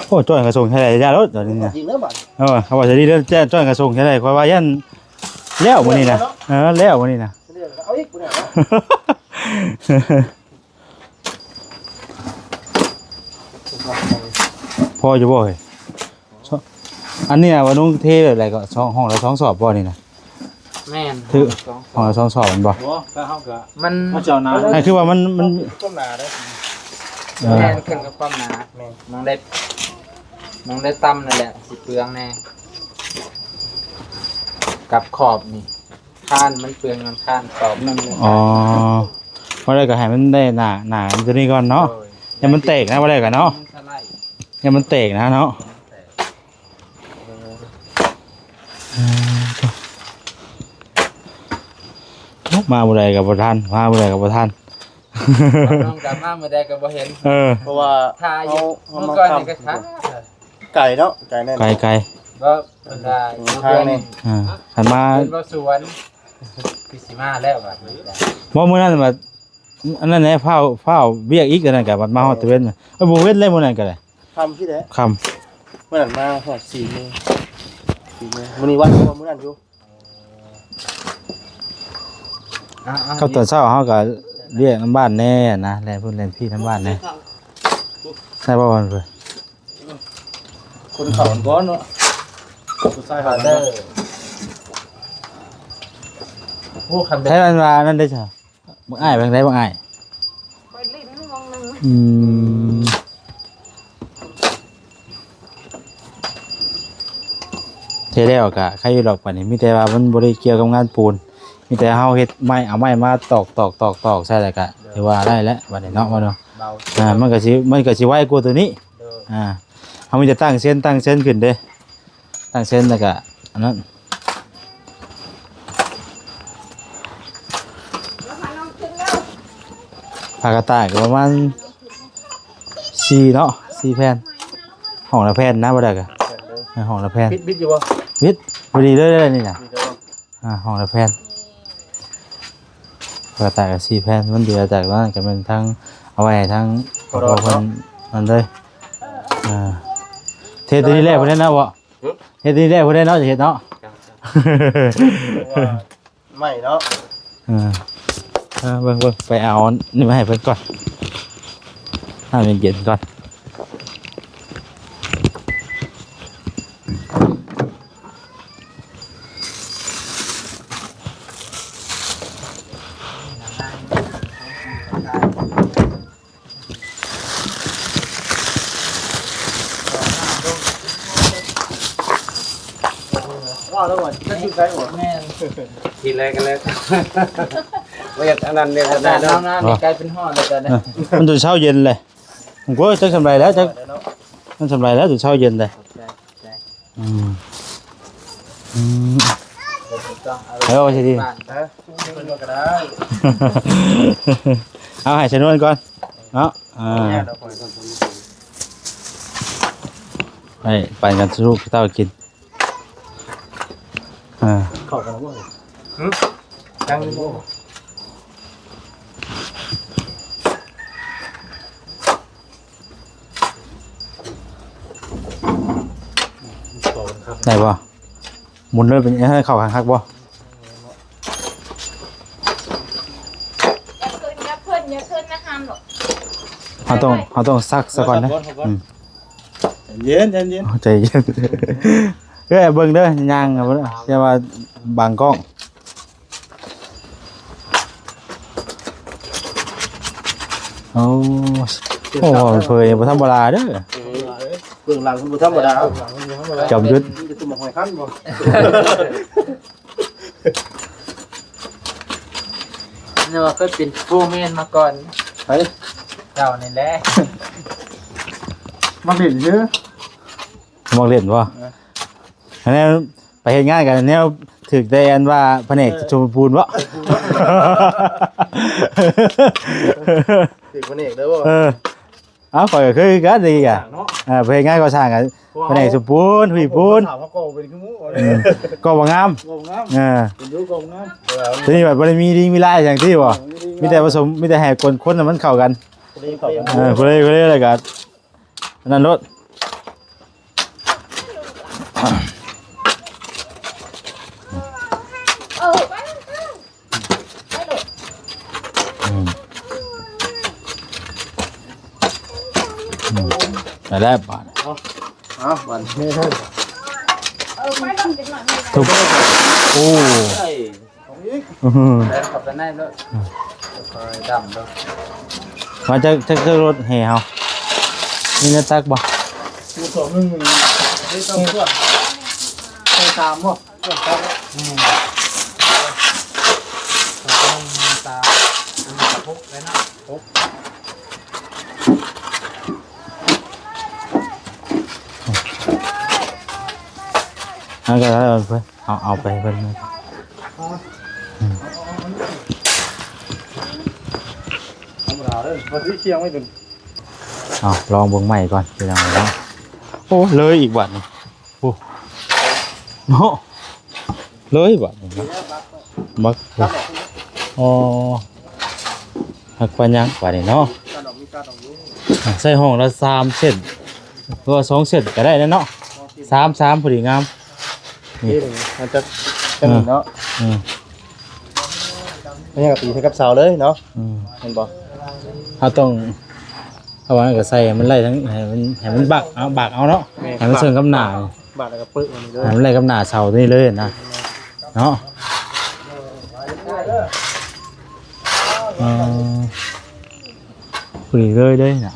ໂອ້ ຈ້ອຍກະສົ່ງໃຫ້ໄດ້ຢ່າໂລດຕອນນີ້ນະ. ເອີ ເຂົາວ່າຈະດີເດີ ຈ້ອຍກະສົ່ງໃຫ້ໄດ້ ຂ້ອຍວ່າຢ້ານແລ້ວມື້ນີ້ນະ. ເອີ ແລ້ວມື້ນີ້ນະ ເອົາອີກ. ພໍຢູ່ບໍ່ເຮີ້ຍ? ອັນນີ້ນະ ວ່ານຸ່ງເທແບບໃດກໍ ສອງ ຫ້ອງລະສອງສອບບໍ່ນີ້ນະ? ແມ່ນ ຄືຫ້ອງລະສອງສອບແມ່ນບໍ່? ບໍ່ ຖ້າເຮົາກະ ມັນ ເຮົາຈະເອົາໜາ ອັນຄືວ່າມັນ ມັນຄວາມໜາເດ້. ເອີ ແມ່ນ ຂຶ້ນກັບຄວາມໜາ. ແມ່ນ ມອງໄດ້ ມອງໄດ້ຕ່ຳນັ້ນແຫຼະ ຊິເປືອງແດ່ ກັບຂອບນີ້. ຄານມັນເປືອງນຳຄານສອບນັ້ນ. ອໍ ພໍໄດ້ກໍໃຫ້ມັນໄດ້ໜາ ໜາຕົວນີ້ກ່ອນເນາະ. ໂດຍ ຢ່າມັນແຕກນະ ບໍ່ໄດ້ກໍເນາະ ມັນສະໄລ ຢ່າມັນແຕກນະເນາະ. ເອີ ມາມື້ໃດກໍບໍ່ທັນ ມາມື້ໃດກໍບໍ່ທັນ ນ້ອງກໍມາມື້ໃດກໍບໍ່ເຫັນ. ເອີ ເພາະວ່າຖ້າຢູ່ ເຮົາ ເມື່ອກ່ອນນີ້ກໍຖ້າ ໄກເນາະ ໄກແນ່ນອນ ໄກ ໄກ ບໍ່ ເພິ່ນວ່າຢູ່ເຮືອນນີ້ ອ່າ ຄັນມາເພິ່ນບໍ່ສວນ ຄືຊິມາແລ້ວບາດນີ້. ບໍ່ ມື້ນັ້ນວ່າ ອັນນັ້ນແຫຼະ ຟ້າວ ຟ້າວວຽກອີກ ອັນນັ້ນກະບັດມາຮອດຕະເວັນ. ເອີ ບໍ່ເວັນເລີຍມື້ນັ້ນກະໄດ້ ຄ່ຳພີ້ແຫຼະ ຄ່ຳ. ມື້ນັ້ນມາຮອດສີ່ໂມງ ສີ່ໂມງ ມື້ນີ້ວັນກວ່າມື້ນັ້ນຢູ່. ອ່າໆ ກັບຕອນເຊົ້າເຮົາກະວຽກນຳບ້ານແດ່ນະ ແລ່ນພຸ້ນແລ່ນພີ້ນຳບ້ານແດ່ ໃຊ່ບໍ່? ເພິ່ນ ຄົນເຂົ້າກ່ອນເນາະ ຜູ້ຊາຍເຂົ້າກ່ອນ. ໂອ້ ຄັນແບບ ໃຫ້ມັນວ່ານັ້ນເດ້ຊະ ບັກອ້າຍວ່າຈັ່ງໃດບັກອ້າຍ? ໄປຫຼິ້ນວງໜຶ່ງ. ອືມ ເທື່ອແລ້ວກະໃຄຢູ່ດອກ ບາດນີ້ມີແຕ່ວ່າມັນບໍ່ໄດ້ກ່ຽວກັບງານປູນ ມີແຕ່ເຮົາເຮັດໄມ້ ເອົາໄມ້ມາຕອກໆໆໃສ່ ແລ້ວກະຖືວ່າໄດ້ແລ້ວບາດນີ້ເນາະ. ເວົ້າເນາະ ອ່າ ມັນກະຊິ ມັນກະຊິໄວກວ່າໂຕນີ້. ອ່າ ເຮົາມີແຕ່ຕັ້ງເຊັນ ຕັ້ງເຊັນຂຶ້ນເດ້ ຕັ້ງເຊັນແລ້ວກະອັນນັ້ນ. ຜ້າກະຕ່າຍກະປະມານສີ່ເນາະ ສີ່ແຜ່ນ ຫ້ອງລະແຜ່ນນະ ບໍ່ໄດ້ກະ ເອີ ຫ້ອງລະແຜ່ນ. ບິດ ບິດຢູ່ບໍ່? ບິດ ພໍດີເລີຍນີ້ນະ. ອ່າ ຫ້ອງລະແຜ່ນ ກະຕ່າຍກະສີ່ແຜ່ນ ມັນເດືອຈາກນັ້ນກະແມ່ນທັງ ເອົາໄວ້ໃຫ້ທັງ ເອົາເພິ່ນນັ້ນເລີຍ. ອ່າ ເທໂຕນີ້ແລ້ວພຸ້ນແຫຼະເນາະ. ຫຶ? ເຮັດໂຕນີ້ແລ້ວພຸ້ນແຫຼະເນາະ ຈະເຮັດເນາະ. ເພາະວ່າໃໝ່ເນາະ. ເອີ ເບິ່ງໆ ໄປເອົານີ້ມາໃຫ້ເພິ່ນກ່ອນ ໃຫ້ມັນເຢັນກ່ອນ. ວ່າແລ້ວວ່າຈະຢູ່ໃສບໍ່? ແມ່ນ ທີ່ແລກກໍແລ້ວ ບໍ່ຢາກອັນນັ້ນເດ້ ອາກາດໜາວໆນີ້ກາຍເປັນຮ້ອນແລ້ວຕອນນີ້. ເອີ ມັນຈົນເຊົ້າເຢັນເລີຍ. ໂອ້ຍ ຈັກສ່ຳໃດແລ້ວ ຈັກ ມັນສ່ຳໃດແລ້ວ ຈົນເຊົ້າເຢັນເລີຍ. ອືມ ອືມ ເອົາຊິດີ ເອົາໃຫ້ຊະນວນກ່ອນເນາະ. ອ່າ ໄປ ປັ່ນກັນສູ່ລູກເຕົ້າກິນ. ອ່າ ເຂົ້າກັນແລ້ວບໍ່? ຫຶ? ຍັງຢູ່ບໍ່? ໄດ້ບໍ່? ໝູນເລີຍ ເປັນໃຫ້ເຂົ້າກັນຄັກບໍ່? ຢ່າຂຶ້ນ ຢ່າຂຶ້ນ ຢ່າຂຶ້ນນະຫ້າມລູກ. ເຮົາຕ້ອງ ເຮົາຕ້ອງຊັກສາກ່ອນເດ້. ອືມ ໃຈເຢັນ ໃຈເຢັນ ໃຈເຢັນ. ເອີຍ ເບິ່ງເດີ ຍ່າງ ຢ່າວ່າບັງກ້ອງ. ໂອ້ ໂອ້ ເຜີຍບໍ່ທຳມະດາເດີ. ເບື້ອງຫຼັງເພິ່ນບໍ່ທຳມະດາ. ຈອມຍຸດ ມີແຕ່ຕົ້ນໝາກຫອຍຄັນບໍ່? ເອີ້ນວ່າເຄີຍເປັນໂຟແມນມາກ່ອນ. ໃຜ? ເຈົ້ານີ້ແຫຼະ. ມັກຫຼິ້ນຊື່. ມັກຫຼິ້ນບໍ່? ເອີ ອັນນັ້ນໄປເຮັດງານກັນແນວຖືກແຕ່ອັນວ່າພະແນກ ເອີ ຊຸມປູນບໍ່? ຖືກພະແນກເດີບໍ່? ເອີ ເອົ້າ ຂ້ອຍກໍເຄີຍຄືກັນນີ້ກະ. ເອີ ໄປເຮັດງານກໍ່ສ້າງກັນ ພະແນກຊຸມປູນ ຫຸຍປູນ. ຖາມວ່າກໍ່ເປັນຄືໝູ່. ອືມ ກໍ່ບໍ່ງາມ. ບໍ່ງາມ. ເອີ ເປັນຢູ່ກໍບໍ່ງາມ. ທີນີ້ບັດບໍ່ໄດ້ມີດີມີຮ້າຍຫຍັງຕິບໍ່? ມີດີມີຮ້າຍ ມີແຕ່ປະສົມ ມີແຕ່ໃຫ້ຄົນ ຄົນມັນເຂົ້າກັນ. ເອີ ຜູ້ໃດ ຜູ້ໃດແລ້ວກໍ ອັນນັ້ນໂລດ. ອືມ ອືມ ໄດ້ແລ້ວບາດນີ້. ເອົາ ເອົາບາດນີ້ ທຸບ ໂອ້ ເອົາອີກ ອືມ ແລ່ນເຂົ້າໄປໃນໂລດ ອືມ ຄ່ອຍດຳໂລດ. ມາຈັກ ຈັກ ຈັກລົດແຫ່ເຮົາ ມີແນວຕັກບໍ່? ມີສອງໜຶ່ງ ເດ້ ຕ້ອງຊ່ວຍ ຕ້ອງຕາມບໍ່? ຕ້ອງຕາມ ອືມ ສອງໜຶ່ງ ຕາມ ອັນນີ້ກໍຫົກແລ້ວເນາະ ຫົກ ເອົາກໍໄດ້ ເອົາໄປ ເອົາ ເອົາໄປເພິ່ນ ທຳມະດາເດີ ເອົາລອງເບິ່ງໃໝ່ກ່ອນພີ່ນ້ອງເນາະ. ໂອ້ ເລີຍອີກບາດນີ້ ໂອ້ ເນາະ ເລີຍບາດນີ້ເນາະ ບັກ ອໍ ຮັກປານຍັງບາດນີ້ເນາະ. ອ່າ ໃສ່ຫ້ອງລະສາມເສັ້ນ ຫຼືວ່າສອງເສັ້ນກໍໄດ້ແຫຼະເນາະ ສາມ ສາມ ພໍດີງາມ. ນີ້ ນີ້ ມັນຈະ ຈະມີເນາະ ອືມ ມັນຍັງກະຕີໃສ່ກັບເສົາເລີຍເນາະ ອືມ ແມ່ນບໍ່? ເຮົາຕ້ອງ ເອົາອັນນັ້ນກໍໃສ່ໃຫ້ມັນໄລ່ທັງ ໃຫ້ມັນ ໃຫ້ມັນບັກເອົາ ບັກເອົາເນາະ ແມ່ນ ໃຫ້ມັນເຊິ່ງກັບໜ້າ ບັກແລ້ວກໍປຶກມັນເລີຍ ໃຫ້ມັນໄລ່ກັບໜ້າເສົາຕົວນີ້ເລີຍນະ ເນາະ ເອີ ພໍດີເລີຍເດ້ນະ.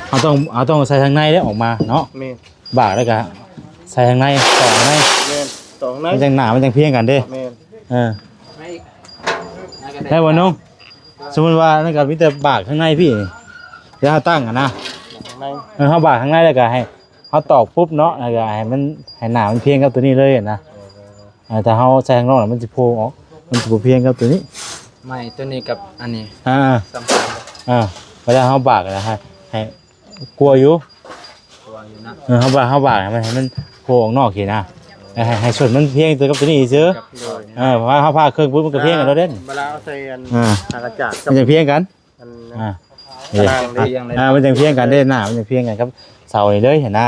ເຮົາຕ້ອງ ເຮົາຕ້ອງໃສ່ທາງໃນເດ້ອອກມາເນາະ ແມ່ນ ບາກແລ້ວກະໃສ່ທາງໃນ ຕອກໃນ ແມ່ນ ຕອກໃນ ມັນຈັ່ງໜ້າ ມັນຈັ່ງພຽງກັນເດ້ ແມ່ນ ເອີ ໄດ້ບໍ່ນ້ອງ? ສົມມຸດວ່ານັ້ນກະມີແຕ່ບາກທາງໃນພີ້ ແລ້ວເຮົາຕັ້ງຫັ້ນນະ ເອີ ເຮົາບາກທາງໃນແລ້ວກະໃຫ້ ເຮົາຕອກປຸບເນາະ ແລ້ວກະໃຫ້ມັນ ໃຫ້ໜ້າມັນພຽງກັບຕົວນີ້ເລີຍນະ ເອີ ເອີ ເອີ ເອີ ຖ້າເຮົາໃສ່ທາງນອກແລ້ວມັນຊິໂຜ່ອອກ ມັນຊິບໍ່ພຽງກັບຕົວນີ້ ໄມ້ຕົວນີ້ກັບອັນນີ້ ອ່າ ສຳຄັນ ອ່າ ເວລາເຮົາບາກນະ ໃຫ້ ໃຫ້ ກົວຢູ່ ກົວຢູ່ນະ ເອີ ເຮົາບາກ ເຮົາບາກໃຫ້ມັນ ໃຫ້ມັນໂຜ່ອອກນອກຊີ້ນະ ໃຫ້ ໃຫ້ ໃຫ້ສົ້ນມັນພຽງຕົວກັບຕົວນີ້ຊື່ ກັບຕົວນີ້ ເອີ ເພາະວ່າເຮົາຜ່າເຄິ່ງປຸບມັນກະພຽງກັນໂລດເດ້ ເວລາເຮົາໃສ່ອັນ ອ່າ ອາກະຈາດ ມັນຈະພຽງກັນ ອັນ ອ່າ ກະນາງເດ້ ອ່າ ມັນຈັ່ງພຽງກັນເດ້ ໜ້າມັນຈັ່ງພຽງກັນກັບເສົານີ້ເລີຍຫັ້ນນະ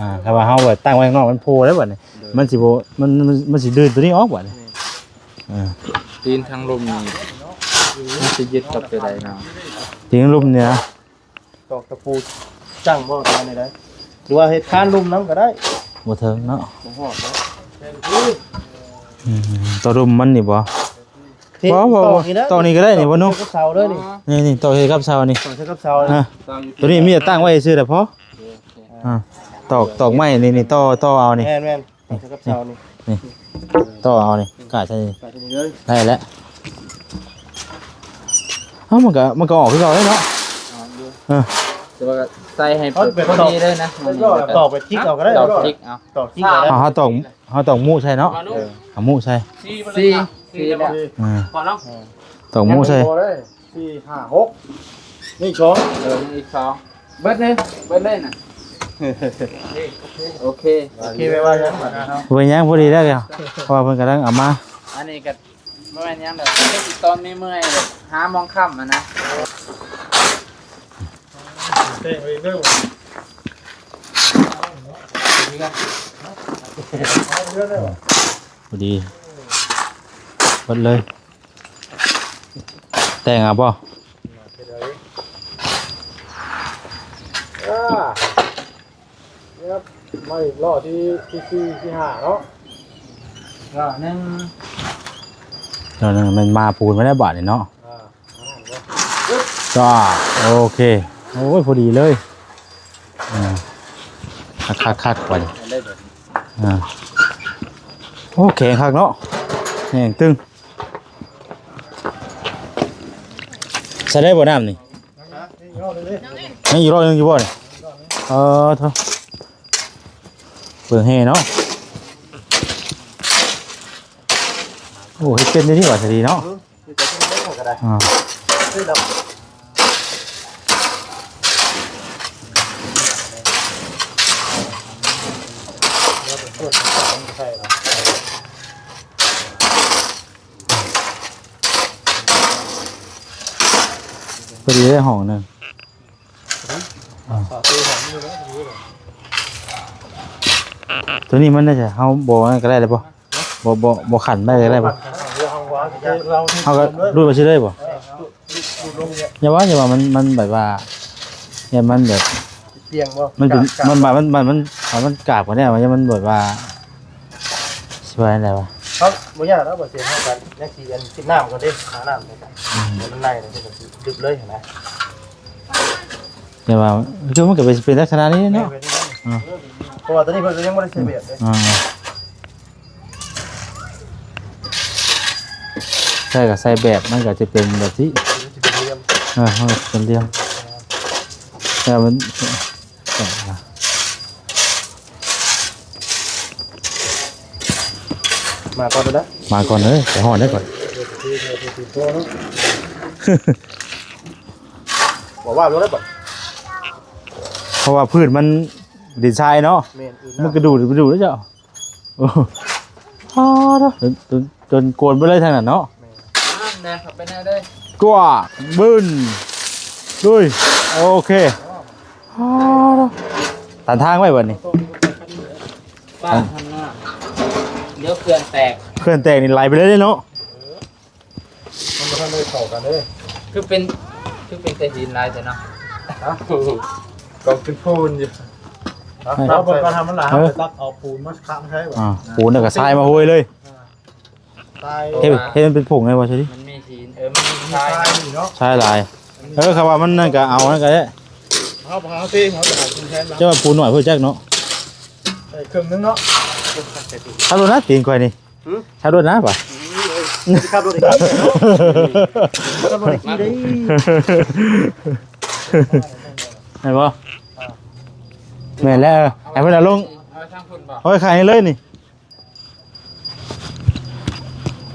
ອ່າ ຖ້າວ່າເຮົາແບບຕັ້ງໄວ້ຂ້າງນອກມັນໂຜ່ແລ້ວບັດນີ້ ໂດຍ ມັນຊິບໍ່ ມັນ ມັນ ມັນຊິດຶງຕົວນີ້ອອກບັດນີ້ ແມ່ນ ອ່າ ຕີນທາງລຸ່ມນີ້ ມັນຊິຍຶດກັບຕົວໃດເນາະ? ຕີນທາງລຸ່ມນີ້ນະ ຕອກຕະປູຈັ່ງບໍ່ ຫຼືວ່າແນວໃດ ຫຼືວ່າເຮັດຄານລຸ່ມນຳກໍໄດ້ ບໍ່ເຖິງເນາະ ບໍ່ຮອດເນາະ ອືມ ຕອກລຸ່ມມັນນີ້ບໍ່? ນີ້ ບໍ່ ບໍ່ ຕອກນີ້ນະ ຕອກນີ້ກໍໄດ້ນີ້ ບໍ່ນຸ່ງ ຕອກໃສ່ກັບເສົາເລີຍນີ້ ນີ້ ນີ້ ຕອກໃສ່ກັບເສົານີ້ ຕອກໃສ່ກັບເສົານີ້ ອ່າ ຕົວນີ້ມີແຕ່ຕັ້ງໄວ້ຊື່ແຫຼະພໍ ໂອເຄ ອ່າ ຕອກ ຕອກໄມ້ນີ້ ນີ້ ຕໍ່ ຕໍ່ເອົານີ້ ແມ່ນໆ ຕອກໃສ່ກັບເສົານີ້ ນີ້ ຕໍ່ເອົານີ້ ກາດໃສ່ນີ້ ກາດໃສ່ນີ້ເລີຍ ໄດ້ແລ້ວ ເອົ້າ ມັນກໍ ມັນກໍອອກຄືເກົ່າເດ້ເນາະ ອອກຢູ່ ເອີ ແຕ່ວ່າກໍໃສ່ໃຫ້ ເອົາແບບ ພໍດີເລີຍນະ ຕອກ ຕອກແບບຈິກເອົາກໍໄດ້ ຕອກຈິກເອົາ ຕອກຈິກເອົາ ເຮົາ ເຮົາຕອກ ເຮົາຕອກມຸໃສ່ເນາະ ເອີ ເອົາມຸໃສ່ ສີ່ ສີ່ ສີ່ແລ້ວ ອ່າ ພໍເນາະ ເອີ ຕອກມຸໃສ່ ຍັງບໍ່ໄດ້ ສີ່ ຫ້າ ຫົກ ນີ້ສອງ ເອີ ນີ້ອີກສອງ ເບິດໜຶ່ງ ເບິດເລີຍນະ ໂອເຄ ໂອເຄ ໄປວ່າຫຍັງບັດນີ້ເຮົາ ບໍ່ເປັນຫຍັງ ພໍດີແລ້ວ ເພາະວ່າເພິ່ນກຳລັງເອົາມາ ອັນນີ້ກໍບໍ່ແມ່ນຫຍັງດອກ ຄືຊິຕອນເມື່ອຍໆ ຫາມອງຄ່ຳຫັ້ນນະ ແຕ່ງເອງເດີ ພໍດີ ເບິດເລີຍ ແຕ່ງເອົາບໍ່? ອ່າ ເອີບ ມາອີກລໍ້ທີ່ ທີ່ສີ່ ທີ່ຫ້າເນາະ ລໍ້ໜຶ່ງ ລໍ້ໜຶ່ງ ແມ່ນມາປູນມາແລ້ວບາດນີ້ເນາະ ອ່າ ຈ້າ ໂອເຄ ໂອ້ຍ ພໍດີເລີຍ ອ່າ ຄັກໆໆ ບາດນີ້ ອ່າ ໂອ້ ແຂງຄັກເນາະ ແໜ້ນຕຶງ ໃສ່ໄດ້ບໍ່ນ້ຳນີ້? ຍັງອີກລໍໜຶ່ງຢູ່ບໍ່ນີ້? ເອີ ໂທ້ ເບິ່ງແຮ່ເນາະ ໂອ້ ເຮັດເປັນຢູ່ນີ້ຫວາ ສະດີເນາະ ອ່າ ພໍດີໄດ້ຫ້ອງໜຶ່ງ ອ່າ ໂຕນີ້ມັນໄດ້ໃສ ເຮົາບໍ່ນັ້ນກໍໄດ້ເລີຍບໍ່? ບໍ່ ບໍ່ ບໍ່ຂັນໄວ້ກໍໄດ້ບໍ່? ເຮົາກໍຮູດໄປຊື່ເລີຍບໍ່? ຢ່າວ່າ ຢ່າວ່າ ມັນ ມັນແບບວ່າ ຢ່າມັນແບບ ປ່ຽງບໍ່? ມັນເປັນ ມັນ ມັນ ມັນ ມັນ ມັນກາບກັນແນ່ ມັນ ມັນແບບວ່າ ຊິວ່າແນວໃດວະ? ເຮົາບໍ່ຍາກດອກ ບໍ່ເສຍ ເຮົາກໍຍັງຊິອັນ ກິນນ້ຳກ່ອນເດ້ ຫານ້ຳກ່ອນ ອືມ ໃຫ້ມັນໄຫຼ ແລ້ວກໍຊິດຶບເລີຍຫັ້ນນະ ແຕ່ວ່າ ຄືມັນກໍເປັນ ເປັນລັກສະນະນີ້ເນາະ ແມ່ນ ເປັນ ອ່າ ເພາະວ່າຕອນນີ້ເພິ່ນກໍຍັງບໍ່ໄດ້ໃສ່ແບບເດ້ ອ່າ ໃສ່ກໍໃສ່ແບບ ມັນກໍຈະເປັນແບບນີ້ ມັນຈະເປັນຫຼ່ຽມ ເອີ ມັນເປັນຫຼ່ຽມ ແຕ່ມັນ ມາກ່ອນເດີ ມາກ່ອນເດີ ໄປຮອດໄດ້ກ່ອນ ບໍ່ວ່າບໍ່ໄດ້ບໍ່ ເພາະວ່າພື້ນມັນດິນຊາຍເນາະ ແມ່ນ ມັນກະດູດ ກະດູດເດ້ເຈົ້າ ໂອ້ ອ້າ ຈົນ ຈົນ ຈົນໂກນໄປເລີຍທາງນັ້ນເນາະ ແມ່ນ ແນວເຂົ້າໄປແນວເດີ ກວາ ບຶ້ນ ລຸຍ ໂອເຄ ອ້າ ຕັນທາງໄວ້ບັດນີ້ ປ້າທຳໜ້າ ດຽວເຂື່ອນແຕກ ເຂື່ອນແຕກນີ້ໄຫຼໄປເລີຍເນາະ ມັນບໍ່ທັນໄດ້ເຂົ້າກັນເດ້ ຄືເປັນ ຄືເປັນແຕ່ຫີນຫຼາຍແທ້ເນາະ ຮະ ກອງເປັນພູນຢູ່ ຮະ ເອົາເບິ່ງກ່ອນ ຖ້າມັນຫຼາຍ ເອີ ເຮົາໄປຕັກເອົາປູນມາຄ້ຳໃສ່ບໍ່ ອ່າ ປູນແລ້ວກໍຊາຍມາໂຮຍເລີຍ ອ່າ ຊາຍ ເຮັດ ເຮັດມັນເປັນຜົງໄດ້ບໍ່ຊະດິ ມັນມີຫີນ ເອີ ມັນມີຊາຍ ມີຊາຍຢູ່ເນາະ ຊາຍຫຼາຍ ເອີ ຄັນວ່າມັນນັ້ນກໍເອົານັ້ນກໍໄດ້ ເຮົາ ເຮົາເທ ເຮົາຈະເອົາປູນແທນ ເຈົ້າວ່າປູນໜ້ອຍເພິ່ນຈັກເນາະ ໃສ່ເຄິ່ງໜຶ່ງເນາະ ຄັກໂລດນະ ຕີນຂ້ອຍນີ້ ຫື ຄັກໂລດນະ ຫື ຊິຂັບລົດອີກ ຂັບລົດອີກ ແມ່ນບໍ່ ອ່າ ແມ່ນແລ້ວ ໃຫ້ເພິ່ນເອົາລົງ ເອົາໄວ້ທາງພຸ້ນບໍ່ ເອົາໄວ້ຂ້າງນີ້ເລີຍນີ້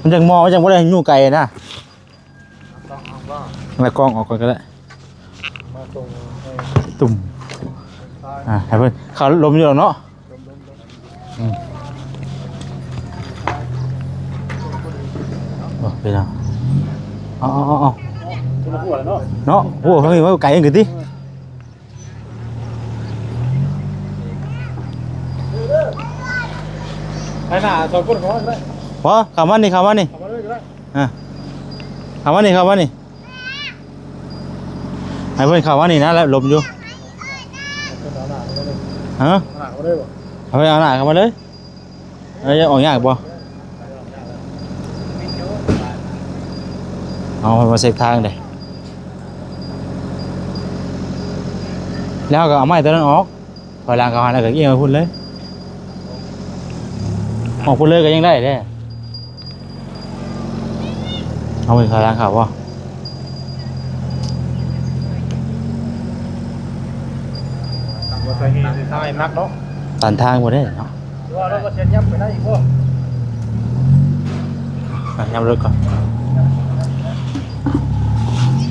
ມັນຈັ່ງໝໍ້ ມັນຈັ່ງບໍ່ໄດ້ຢູ່ໄກນະ ເອົາກ້ອງອອກບໍ່ ແລ້ວກ້ອງອອກກ່ອນກໍໄດ້ ມາຕົງ ຕຸ່ມ ອ່າ ໃຫ້ເພິ່ນ ເຂົາລົມຢູ່ດອກເນາະ ອືມ ໂອ້ ເປັນຫຍັງ ເອົາ ເອົາ ເອົາ ເອົາ ເນາະ ໂອ້ ເຮົາໄກເກີນຕິ ໄປໜ້າສອງຄົນເຂົ້າມາກໍໄດ້ ບໍ່ ເຂົ້າມານີ້ ເຂົ້າມານີ້ ເຂົ້າມາເລີຍກໍໄດ້ ອ່າ ເຂົ້າມານີ້ ເຂົ້າມານີ້ ໃຫ້ເພິ່ນເຂົ້າມານີ້ນະ ແລ້ວລົມຢູ່ ເອົາໜ້າເຂົ້າມາເລີຍ ຮະ ເອົາໜ້າເຂົ້າມາເລີຍບໍ່ ເອົາ ເອົາໜ້າເຂົ້າມາເລີຍ ເອີ ອອກຍາກບໍ່ ເອົາມາເຊັກທາງເດ້ ແລ້ວກໍເອົາໄມ້ຕົວນັ້ນອອກ ຖອຍຫຼັງເຂົ້າຫັ້ນ ແລ້ວກໍອຽງໄປພຸ້ນເລີຍ ອອກພຸ້ນເລີຍກໍຍັງໄດ້ເດ້ ເອົາໄປຖອຍຫຼັງເຂົ້າບໍ່ ບໍ່ໃສ່ແຮງ ໃສ່ທ້າຍໜັກເນາະ ຕັນທາງບໍ່ໄດ້ເນາະ ວ່າແລ້ວບໍ່ເຊັດ ຍັບໄປໄດ້ອີກບໍ່ ອ່ະ ຍັບລົດກ່ອນ ຍັບລົດກ່ອນກໍໄດ້ ເອີ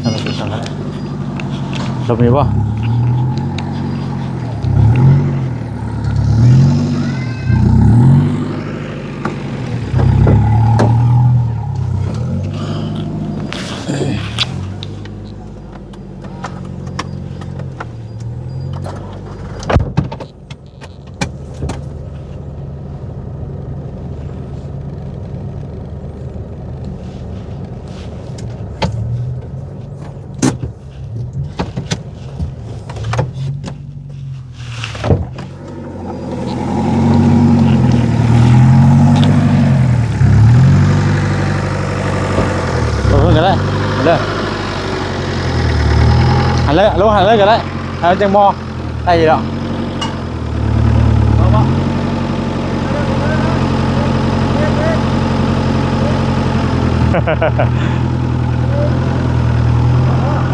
ເອົາໄປເກັບກ່ອນກໍໄດ້ ລົມນີ້ບໍ່? ເອົາເພິ່ນກໍໄດ້ ເດີ ຫັ້ນເລີຍ ລົງຫັ້ນເລີຍກໍໄດ້ ໃຫ້ມັນຈັ່ງໝໍ້ ໄດ້ຢູ່ດອກ.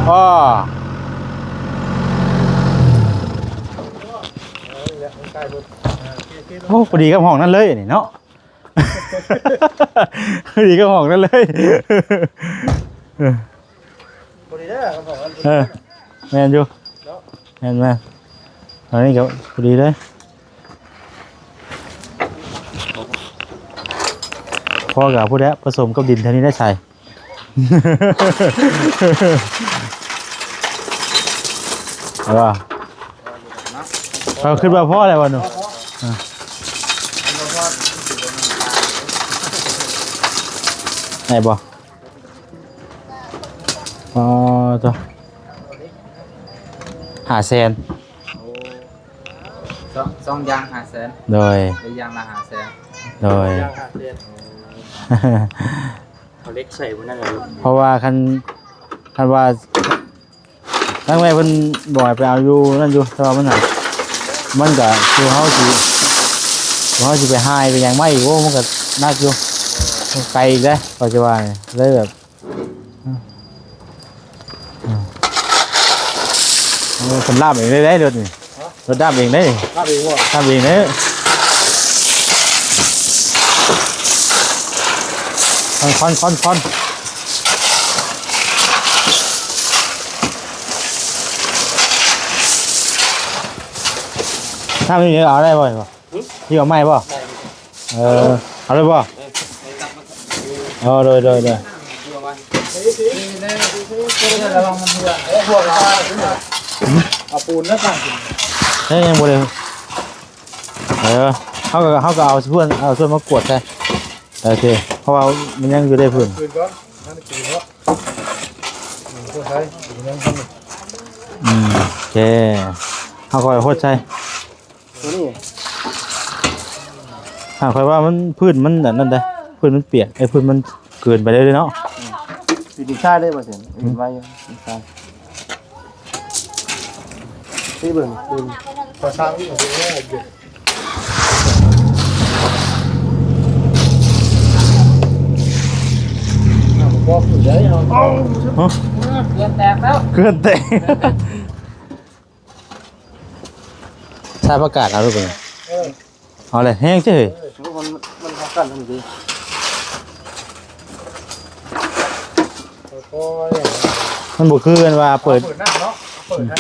ອໍ ໂອ້ ພໍດີກັບຫ້ອງນັ້ນເລີຍນີ້ເນາະ ພໍດີກັບຫ້ອງນັ້ນເລີຍ ເອີ ພໍດີເດີ ເອີ ແມ່ນຢູ່ເນາະ ແມ່ນໆ ອັນນີ້ກໍພໍດີເລີຍ ພໍກັບຜູ້ໃດປະສົມກັບດິນເທົ່ານີ້ໄດ້ໃສ່ ເອີ ເຮົາຄິດວ່າພໍແລ້ວວ່າໜູ ໄດ້ບໍ່? ອໍ ໂທ້ ຫ້າແສນ ໂອ້ ສອງ ສອງຢ່າງຫ້າແສນ ໂດຍ ໄດ້ຢ່າງລະຫ້າແສນ ໂດຍ ຢ່າງຫ້າແສນ ເອົາເຫຼັກໃສ່ບໍ່ນັ້ນ ເພາະວ່າຄັນ ຄັນວ່າ ທາງແມ່ເພິ່ນບອກໃຫ້ໄປເອົາຢູ່ນັ້ນຢູ່ ແຕ່ວ່າມັນຫາ ມັນກະຄືເຮົາຊິ ເຮົາຊິໄປຫາຍໄປຫຍັງມາອີກ ໂອ້ ມັນກະໜັກຢູ່ ໄກອີກເດ້ ເຂົາຊິວ່ານີ້ ເລີຍແບບ ເອີ ເພິ່ນລາບເອງເລີຍເດ້ລົດນີ້ ຮະ? ລົດດຳເອງເດ້ ລາບເອງບໍ່? ລາບເອງເດ້ ຄວັນ ຄວັນ ຄວັນ ຄວັນ ນ້ຳນີ້ເອົາໄດ້ບໍ່? ຫຶ? ທີ່ເອົາໃໝ່ບໍ່? ໄດ້ ເອີ ເອົາເລີຍບໍ່? ເອີ ເອີ ໂດຍ ໂດຍ ໂດຍ ເອົາປູນແລ້ວຕັ້ງກິນ ເອີ ຍັງບໍ່ໄດ້ ເອີ ເຮົາກໍ ເຮົາກໍເອົາສ່ວນ ເອົາສ່ວນມາກວດໃສ່ ໂອເຄ ເພາະວ່າມັນຍັງຢູ່ໃນພື້ນ ຄືນກ່ອນ ມັນຄືນເນາະ ອືມ ເພື່ອໃຊ້ ມັນຍັງທັນ ອືມ ໂອເຄ ເຮົາກໍຫົດໃສ່ ຕົວນີ້ ຫາ ຂ້ອຍວ່າມັນ ພື້ນມັນອັນນັ້ນເດ້ ພື້ນມັນປຽກ ເອີ ພື້ນມັນເກີນໄປເລີຍເນາະ ອືມ ຢູ່ດິນຊາຍເລີຍບໍ່ເສັນ ອືມ ເຫັນໄວ້ຢູ່ດິນຊາຍ ນີ້ເບິ່ງ ເບິ່ງ ຂໍຊາວນີ້ກໍເປັນແນວເປັນ ບໍ່ຂຶ້ນໄດ້ເນາະ ຮະ? ເກືອນແຕກແລ້ວ ເກືອນແຕກ ສາຍປະກາດເອົາລູກເອີຍ ເອີ ເອົາເລີຍ ແຮງເຈົ້ຍ ເອີ ມັນ ມັນຮັບກັນທັນທີ ຄ່ອຍໆ ມັນບໍ່ຄືກັນວ່າເປີດ ເປີດນັ້ນເນາະ ເປີດນັ້ນ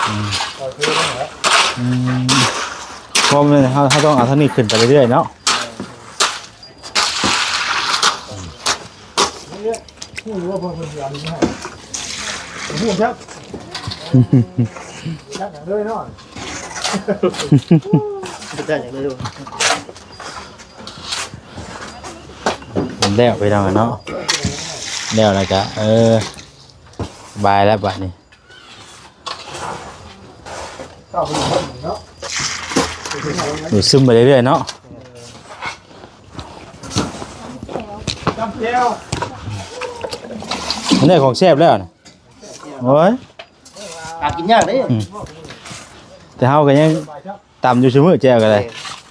ອືມ ເອົາຄືນັ້ນແຫຼະ ອືມ ເພາະມັນ ເຮົາ ເຮົາຕ້ອງເອົາທາງນີ້ຂຶ້ນໄປເລື້ອຍໆເນາະ ເອີ ຮູ້ວ່າເພິ່ນຊິເອົາດິນໃຫ້ ຮູ້ຈັກ ຈັກຫຍັງເລີຍເນາະ ຈັກຫຍັງເລີຍ ແລ້ວໄປທາງນັ້ນເນາະ ແລ້ວແລ້ວກະ ເອີ ສະບາຍແລ້ວບາດນີ້ ດູດຊຶມໄປເລື້ອຍໆເນາະ ຈ້ຳແຈ່ວ ອັນນີ້ຂອງແຊບແລ້ວນະ ໂອ້ຍ ຫາກິນຍາກເດ້ ອືມ ແຕ່ເຮົາກໍຍັງຕຳຢູ່ຊຸມື້ແຈ່ວກໍໄດ້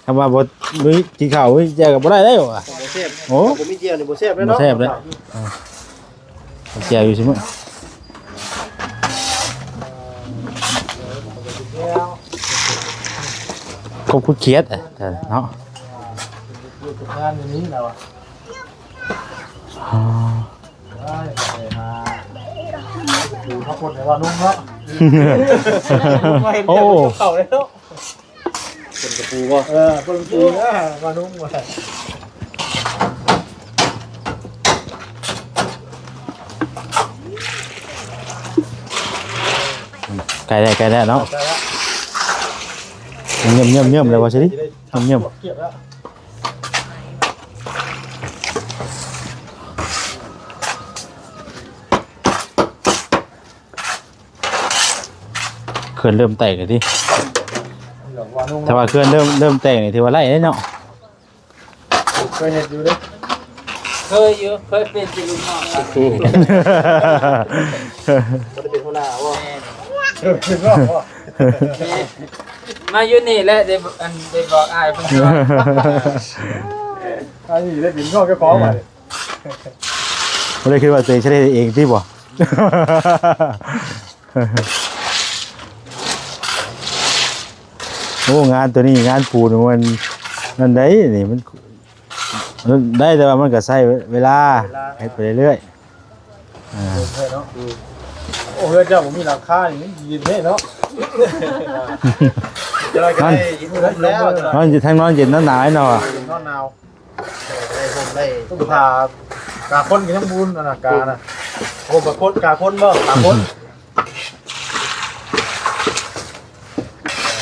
ເອີ ຄຳວ່າບໍ່ມີກິນເຂົ້າມີແຈ່ວກໍບໍ່ໄດ້ເດ້ຫວາ ບໍ່ແຊບ ໂອ້ ບໍ່ມີແຈ່ວນີ້ບໍ່ແຊບເລີຍ ບໍ່ ເນາະ ແຊບເລີຍ ເອີ ແຈ່ວຢູ່ຊຸມື້ ຄົບຄຸດຄຽດເນາະ ຢູ່ກັບງານຢູ່ນີ້ແລ້ວ ອໍ ໄດ້ໄປຫາ ປູເນາະ ຄົນໃດວ່ານຸ່ງເນາະ. ໂອ້ ເຂົ້າແລ້ວເນາະ. ຄົນກະປູບໍ່? ເອີ ຄົນກະປູນະ ວ່ານຸ່ງວ່າ. ໃກ້ແລ້ວ ໃກ້ແລ້ວເນາະ. ໃກ້ແລ້ວ ເຍິ້ມໆໆ ແລ້ວວ່າຊິດິ ເຍິ້ມໆ. ເຄື່ອນເລີ່ມແຕກແລ້ວຕິ. ແຕ່ວ່າເຄື່ອນເລີ່ມ ເລີ່ມແຕກນີ້ຖືວ່າໄດ້ເດ້ເນາະ. ເຄີຍເຮັດຢູ່ເດ້. ເຄີຍຢູ່ ເຄີຍເປັນແຕ່ລູກນ້ອງລະ. ບໍ່ໄດ້ເປັນຫົວໜ້າບໍ່? ແມ່ນ. ເປັນຫົວໜ້າບໍ່? ແມ່ນ. ມາຢູ່ນີ້ແຫຼະ ໄດ້ ອັນ ໄດ້ບອກອ້າຍເພິ່ນວ່າ ອັນນີ້ໄດ້ເປັນນ້ອງເຈົ້າຂອງບັດນີ້. ບໍ່ໄດ້ຄິດວ່າຕົວເອງຈະໄດ້ເອງຕິບໍ່? ໂອ້ ງານໂຕນີ້ ງານປູນມັນນັ້ນໃດ໋ນີ້ ມັນ ມັນໄດ້ ແຕ່ວ່າມັນກະໃຊ້ເວລາ ເວລາ ເຮັດໄປເລື້ອຍໆ. ອ່າ ເນາະ. ໂອ້ ເຮືອນເຈົ້າບໍ່ມີຫຼັງຄານີ້ ເຢັນແທ້ເນາະ. ນອນ ນອນ ທັງນອນເຢັນ ນອນໜາວເນາະ. ນອນໜາວ. ໄດ້ຮົ່ມໄດ້ ຕ້ອງຖ້າກາຄົນກະຍັງບຸນ ອັນນະ ການະ. ໂອ້ ກາຄົນ ກາຄົນບໍ່? ກາຄົນ.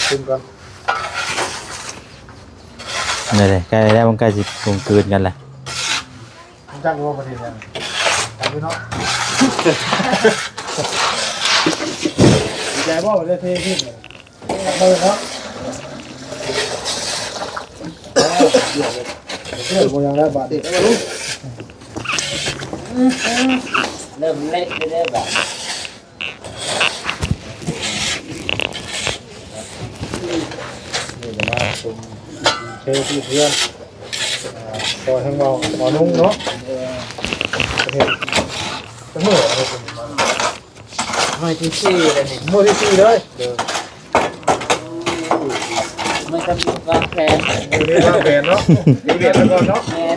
ຂຶ້ນກ່ອນ. ນີ້ເດ້ ໃກ້ແລ້ວ ມັນໃກ້ຊິກົງກືນກັນແລ້ວ. ຮູ້ຈັກບໍ່ປະເທດຫຍັງ? ຈັກຢູ່ເນາະ. ດີໃຈບໍ່ ໄດ້ເທຂຶ້ນ? ເອີເນາະ. ເອີ ບໍ່ຍັງແລ້ວບາດນີ້ ເລີ່ມເລະແລ້ວເດີບາດ. ນີ້ກະມາຊົມເທທີ່ເຮືອນ ອ່າ ຊ່ອຍທາງເວົ້າ ເວົ້ານຸ່ງເນາະ. ເຮັດ ເຮັດມື້ ມື້ທີສີ່ແລ້ວນີ້ ມື້ທີສີ່ເລີຍ. ໂດຍ. ມື້ທຳອິດວາງແຜນ ມື້ນີ້ວາງແຜນເນາະ. ຕີແບບໄປກ່ອນເນາະ. ແມ່ນ.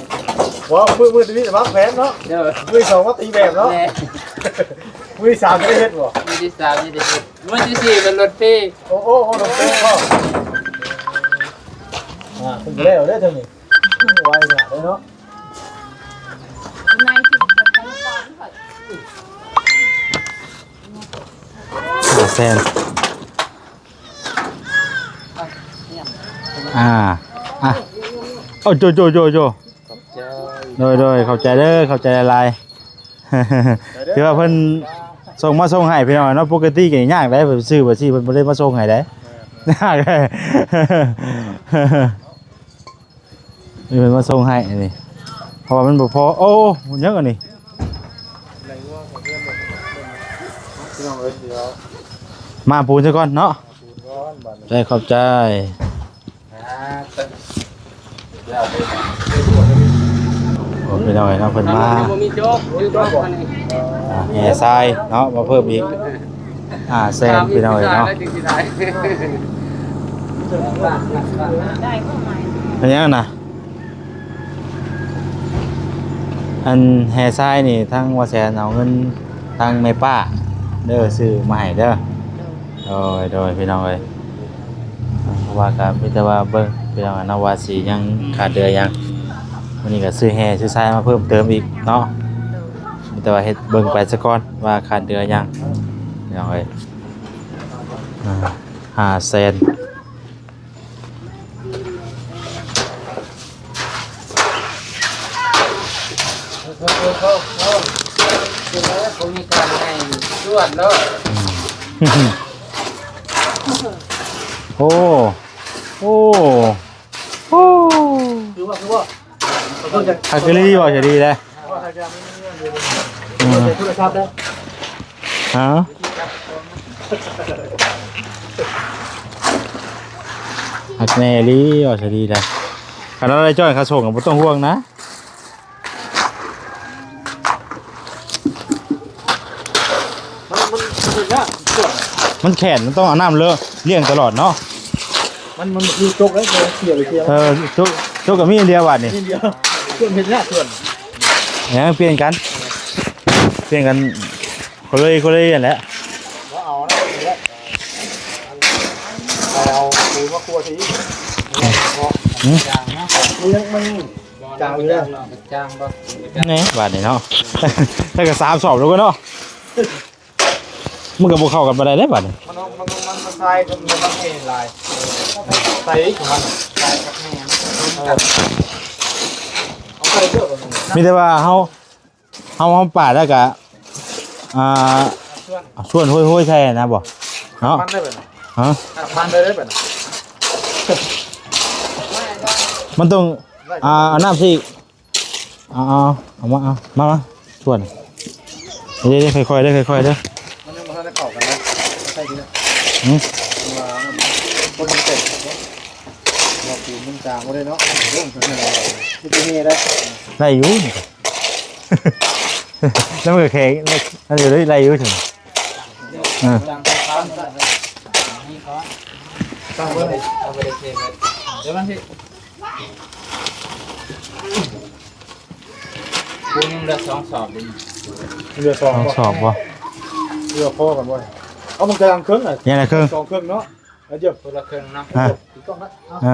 ວ່າມື້ ມື້ທຳອິດວາງແຜນເນາະ. ໂດຍ. ມື້ທີສອງມາຕີແບບເນາະ. ແມ່ນ. ມື້ທີສາມຈະໄດ້ເຮັດບໍ່? ມື້ທີສາມຈະໄດ້ເຮັດ. ມື້ທີສີ່ເປັນລົດເພ. ໂອ້ໂຫ ລົດເພເນາະ. ອ່າ ເພິ່ນກະແລ້ວເດ້ທາງນີ້ ໄວຂະໜາດເລີຍເນາະ. ຫ້າແສນ. ອ່າ ອ່າ ໂອ້ ໂຈ ໂຈ ໂຈ ໂຈ. ໂດຍ ໂດຍ ຂອບໃຈເດີ ຂອບໃຈຫຼາຍໆ. ຖືວ່າເພິ່ນສົ່ງມາສົ່ງໃຫ້ພີ່ນ້ອງເນາະ. ປົກກະຕິກະຍາກໄດ໋ ໄປຊື້ບັດຊີ້ ເພິ່ນບໍ່ໄດ້ມາສົ່ງໃຫ້ໄດ໋. ຍາກເດ້ ເພິ່ນມາສົ່ງໃຫ້ນີ້ ເພາະວ່າມັນບໍ່ພໍ. ໂອ້ ຫຍັງອັນນີ້ ພີ່ນ້ອງເອີຍ. ດຽວມາປູນຊະກ່ອນເນາະ. ໄດ້ ຂອບໃຈ. ໂອ້ ພີ່ນ້ອງເອີຍເນາະ ເພິ່ນມາ ບໍ່ມີໂຈກ ບໍ່ມີໂຈກບໍ່? ອ່າ ແຫ່ຊາຍເນາະ ມາເພີ່ມອີກຫ້າແສນ ພີ່ນ້ອງເອີຍເນາະ. ເປັນຫຍັງນະ? ອັນແຫ່ຊາຍນີ້ ທາງວ່າແສນເອົາເງິນທາງແມ່ປ້າເດີ ຊື້ມາໃຫ້ເດີ. ໂດຍ ໂດຍ ພີ່ນ້ອງເອີຍ ເພາະວ່າກະມີແຕ່ວ່າເບິ່ງພີ່ນ້ອງເນາະ ວ່າຊິຍັງຂາດເຫຼືອຫຍັງ. ມື້ນີ້ກະຊື້ແຮ່ຊື້ຊາຍມາເພີ່ມເຕີມອີກເນາະ. ມີແຕ່ວ່າເຮັດເບິ່ງໄປສາກ່ອນວ່າຂາດເຫຼືອຫຍັງ ພີ່ນ້ອງເອີຍ. ອ່າ ຫ້າແສນ. ໂອ້ ໂອ້ ໂອ້ ຄືວ່າ ຄືວ່າ ຄັກອີ່ຫຼີ ເວົ້າຈະດີເດ້. ອືມ ຮະ ຮັກແນ່ອີ່ຫຼີ ວ່າຊະດີແຫຼະ. ຄັນເຮົາໄດ້ຈ້ອຍຄ່າສົ່ງກະບໍ່ຕ້ອງຫ່ວງນະ. ມັນ ມັນ ມັນແຂນ ມັນຕ້ອງເອົານ້ຳເລີ ລ້ຽງຕະຫຼອດເນາະ. ມັນ ມັນຄືຈົກເລີຍ ເສຍໄປເສຍມາ. ເອີ ຈົກ ຈົກກະມີອັນດຽວບາດນີ້ ມີອັນດຽວ. ສ່ວນເຮັດຍາກ ສ່ວນ ຍັງປ່ຽນກັນ ປ່ຽນກັນ. ຄົນລະອີກ ຄົນລະອີກຫັ້ນແຫຼະ ບໍ່ເອົານະ ໄປເອົາປູມາຄົວຊິອີກ ຫຶ? ຈາງເນາະ ມັນຍັງ ມັນຈາງຢູ່ເດ້ ຈາງບໍ່ ແນ່ ບາດນີ້ເນາະ ແລ້ວກໍສາມສອບແລ້ວເນາະ. ມັນກໍບໍ່ເຂົ້າກັນປານໃດເດ້ບາດນີ້ ມັນ ມັນ ມັນ ມັນຊາຍ ມັນ ມັນເອຫຼາຍ ໃສ່ອີກມັນ ຊາຍກັບແມ່ມັນ ເອີ ເອົາໃສ່ເດີ ມີແຕ່ວ່າເຮົາ ເຮົາ ເຮົາປາດແລ້ວກະ ອ່າ ເອົາສ່ວນ ເອົາສ່ວນໂຮຍໆໃສ່ນະບໍ່ ເນາະ ມັນໄດ້ເບິດນະ ຮະ ມັນໄດ້ເບິດນະ ມັນຕ້ອງ ອ່າ ເອົານ້ຳໃສ່ອີກ ເອົາ ເອົາ ເອົາມາ ເອົາ ມາ ມາ ສ່ວນ ເດ້ໆ ຄ່ອຍໆເດີ ຄ່ອຍໆເດີ ມັນຍັງບໍ່ທັນໄດ້ເຂົ້າກັນນະ ໃສ່ດີນະ ຫຶ? ວ່າຄົນມັນເຕັມ ວ່າປູນມັນຈາງບໍ່ໄດ້ເນາະ ໂອ້ ມັນເຮັດໄດ້ ໄດ້ຢູ່ ແລ້ວມັນກໍແຂງ ນັ້ນຢູ່ ໄດ້ຢູ່ ເອີ ຕັ້ງໄວ້ ເອົາໄປເທໄວ້ ດຽວມັນຊິ ກູຍັງເຫຼືອສອງສອບຢູ່ນີ້ ເຫຼືອສອງ ສອງສອບບໍ່ ເຫຼືອພໍກັນບໍ່ ເອົາມັນກະລາງເຄິ່ງນະ ຍັງລາງເຄິ່ງ ສອງເຄິ່ງເນາະ ເອົາເດີ ຄົນລະເຄິ່ງເນາະ ອ່າ ຖືກຕ້ອງນະ ເອີ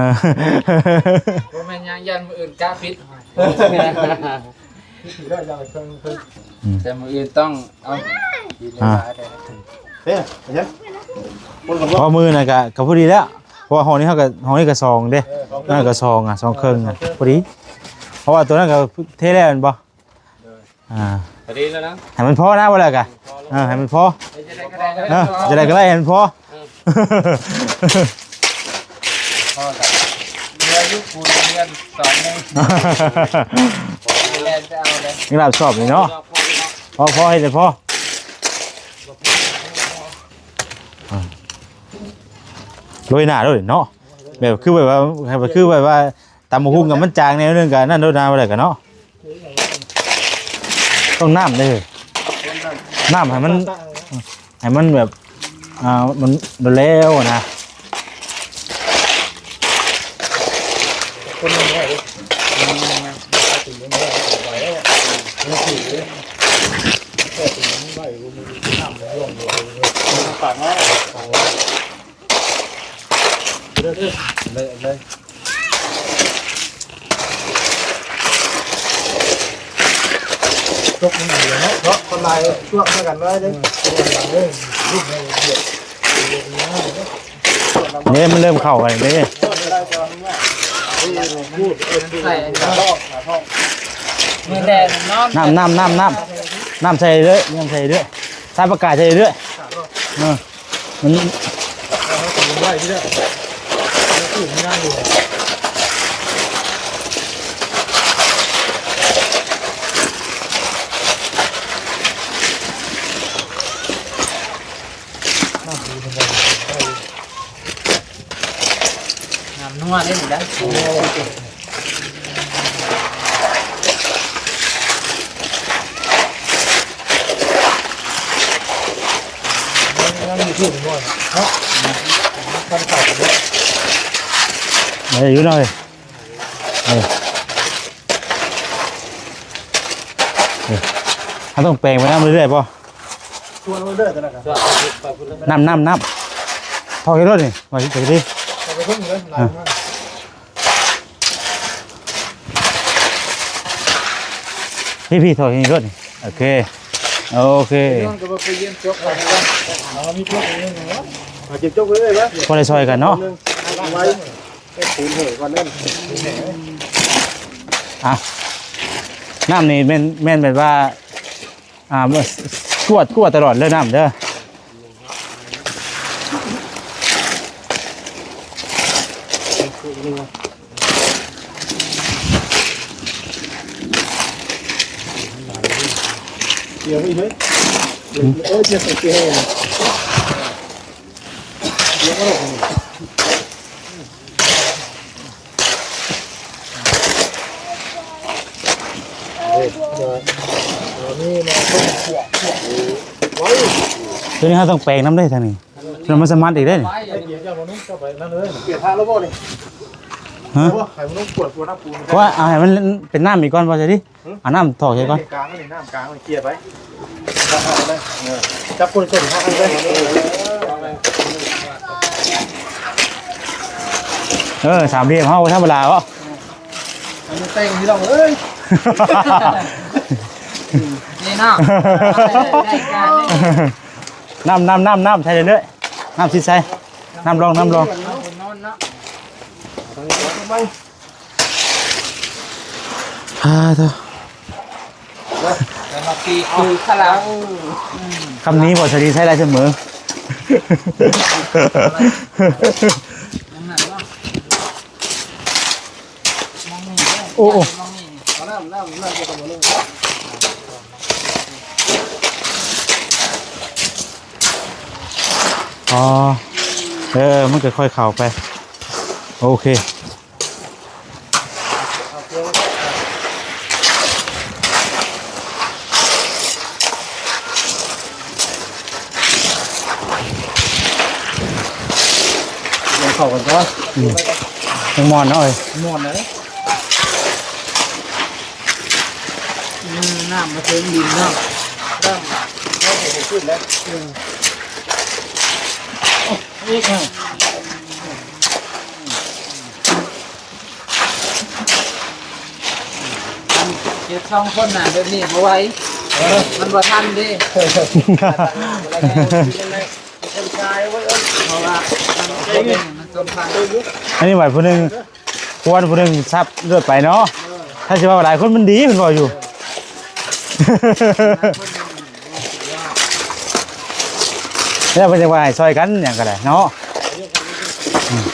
ບໍ່ແມ່ນຫຍັງ ຢ້ານມື້ອື່ນກະຜິດ ຜິດໄດ້ຢ່າງລະເຄິ່ງ ອືມ ແຕ່ມື້ອື່ນຕ້ອງເອົາ ອ່າ ເດ້ ເດ້ ຄົນກັນບໍ່ ພໍມື້ນັ້ນກະ ກະພໍດີແລ້ວ ເພາະວ່າຫ້ອງນີ້ເຮົາກະ ຫ້ອງນີ້ກະສອງເດ້ ເອີ ສອງເຄິ່ງ ນັ້ນກະສອງ ອ່າ ສອງເຄິ່ງ ເອີ ນະ ສອງເຄິ່ງ ພໍດີ ເພາະວ່າຕົວນັ້ນກະເທແລ້ວແມ່ນບໍ່? ໂດຍ ອ່າ ພໍດີແລ້ວນະ ໃຫ້ມັນພໍນະ ບໍ່ແລ້ວກະ ພໍແລ້ວ ເອີ ໃຫ້ມັນພໍ ເຮັດຈັ່ງໃດກໍໄດ້ ເອີ ຈັ່ງໃດກໍໄດ້ໃຫ້ມັນພໍ ເອີ ພໍກັນ ເຫຼືອຢູ່ປູນເຮືອນສອງໜຶ່ງ ແລ່ນໄປເອົາເລີຍ ຍັງລາບຊອບນີ້ເນາະ ພໍ ພໍເຮັດໃຫ້ພໍ ອ່າ ໂລຍໜ້າໂລດເນາະ ແບບຄືແບບວ່າ ຄືແບບວ່າ ຕຳບັກຫຸ່ງກັບມັນຈາງແນວໜຶ່ງກໍອັນນັ້ນໂລດນະ ບໍ່ໄດ້ກໍເນາະ ຕ້ອງນ້ຳເດ້ ນ້ຳໃຫ້ມັນ ໃຫ້ມັນແບບ ອ່າ ມັນແລ້ວນະ ຄົນມັນໄດ້ເດ້ ມັນ ມັນ ມັນ ເລີຍ ເລີຍ ເລີຍ ຕົກມັນເດີເນາະ ເນາະ ຄົນຫຼາຍຊ່ວງໃສ່ກັນໄວ້ເດ້ ເອີ ເດີ ນີ້ມັນເລີ່ມເຂົ້າໄປເດ້ ໃສ່ອັນນີ້ ມື້ແລກນອນ ນ້ຳ ນ້ຳ ນ້ຳ ນ້ຳ ນ້ຳໃສ່ເດີ ນ້ຳໃສ່ເດີ ສາຍປາກກາໃສ່ເດີ ເອີ. ມັນ ເອົາໄວ້ທີ່ແລ້ວ ມັນຄືມັນຍັງຢູ່ ນ້ຳນົວເດ້ນີ້ໄດ໋ ໄດ້ຢູ່ເນາະ ເອີ ເອີ ເຮົາຕ້ອງແປງໄປນຳເລື້ອຍໆບໍ່? ຊວນເລື້ອຍໆ ນັ້ນນະ ນ້ຳ ນ້ຳ ນ້ຳ ເຂົ້າໃຫ້ລົດນີ້ ມາຊິໄປດີ ເຂົ້າໄປເບິ່ງເລີຍ ຫຼາຍມາກ ພີ່ໆ ຖອຍໃຫ້ລົດນີ້ ໂອເຄ ໂອເຄ ເອົາ ມີພວກນີ້ເນາະ ເອົາ ເກັບຈົກໄວ້ເລີຍນະ ພໍໄດ້ຊ່ອຍກັນເນາະ ໄວ້ ເຮັດປູນເຫກ່ອນເດີ ອ່ະ ນ້ຳນີ້ແມ່ນ ແມ່ນແບບວ່າ ອ່າ ກວດ ກວດຕະຫຼອດເລີຍນ້ຳເດີ ດຽວນີ້ເລີຍ ເອີ ດຽວໃສ່ເກລືອ ດຽວກໍໄດ້ ຕົວນີ້ເຮົາຕ້ອງແປງນຳເດ້ທາງນີ້ ແລ້ວມັນສະໝັດອີກເດ້ນີ້ ປ່ຽນທາງແລ້ວບໍ່ນີ້? ຮະ? ໂອ້ ໃຫ້ມັນລົງກວດ ກວດນ້ຳປູນ ວ່າເອົາໃຫ້ມັນເປັນນ້ຳອີກກ່ອນ ບໍ່ໃຊ່ຕິ? ຫຶ? ເອົານ້ຳຖອກໃສ່ກ່ອນ ນີ້ກາງ ນີ້ນ້ຳກາງ ເກຍໄປ ເອີ ຈັບຄົນເສັ້ນທາງໄປ ເອີ ສາມຫຼ່ຽມເຮົາບໍ່ທຳມະດາເນາະ ອັນນີ້ແຕ່ງພີ່ນ້ອງເອີຍ ນີ້ເນາະ ນ້ຳ ນ້ຳ ນ້ຳ ນ້ຳ ໃສ່ເລື້ອຍໆ ນ້ຳຊິດໃສ່ ນ້ຳລອງ ນ້ຳລອງ ອ່າ ໂທ້ ແລ້ວມາຕີຄືຂະລາວ ຄຳນີ້ບໍ່ສະດີໃຊ້ໄດ້ສະເໝີ ໂອ້ ໂອ້ ອໍ ເອີ ມັນກໍຄ່ອຍເຂົ້າໄປ ໂອເຄ. ເຂົ້າກັນຕົວະ ອືມ ຍັງມ່ວນເນາະເອີຍ ມ່ວນເລີຍ ອືມ ນ້ຳມາເຖິງດິນເນາະ ນ້ຳ ນ້ຳຂຶ້ນແລ້ວ ອືມ ອີກ ເຮັດສອງຄົນນະ ແບບນີ້ບໍ່ໄຫວ ເອີ ມັນບໍ່ທັນເດ້ ເພາະວ່າມັນ ອັນນີ້ວ່າຜູ້ໜຶ່ງຄວນ ຜູ້ໜຶ່ງສັບເລືອດໄປເນາະ ຖ້າຊິເວົ້າຫຼາຍຄົນມັນດີ ເພິ່ນເວົ້າຢູ່ ແລ້ວເພິ່ນຈະວ່າໃຫ້ຊ່ອຍກັນຫຍັງກໍໄດ້ເນາະ ອືມ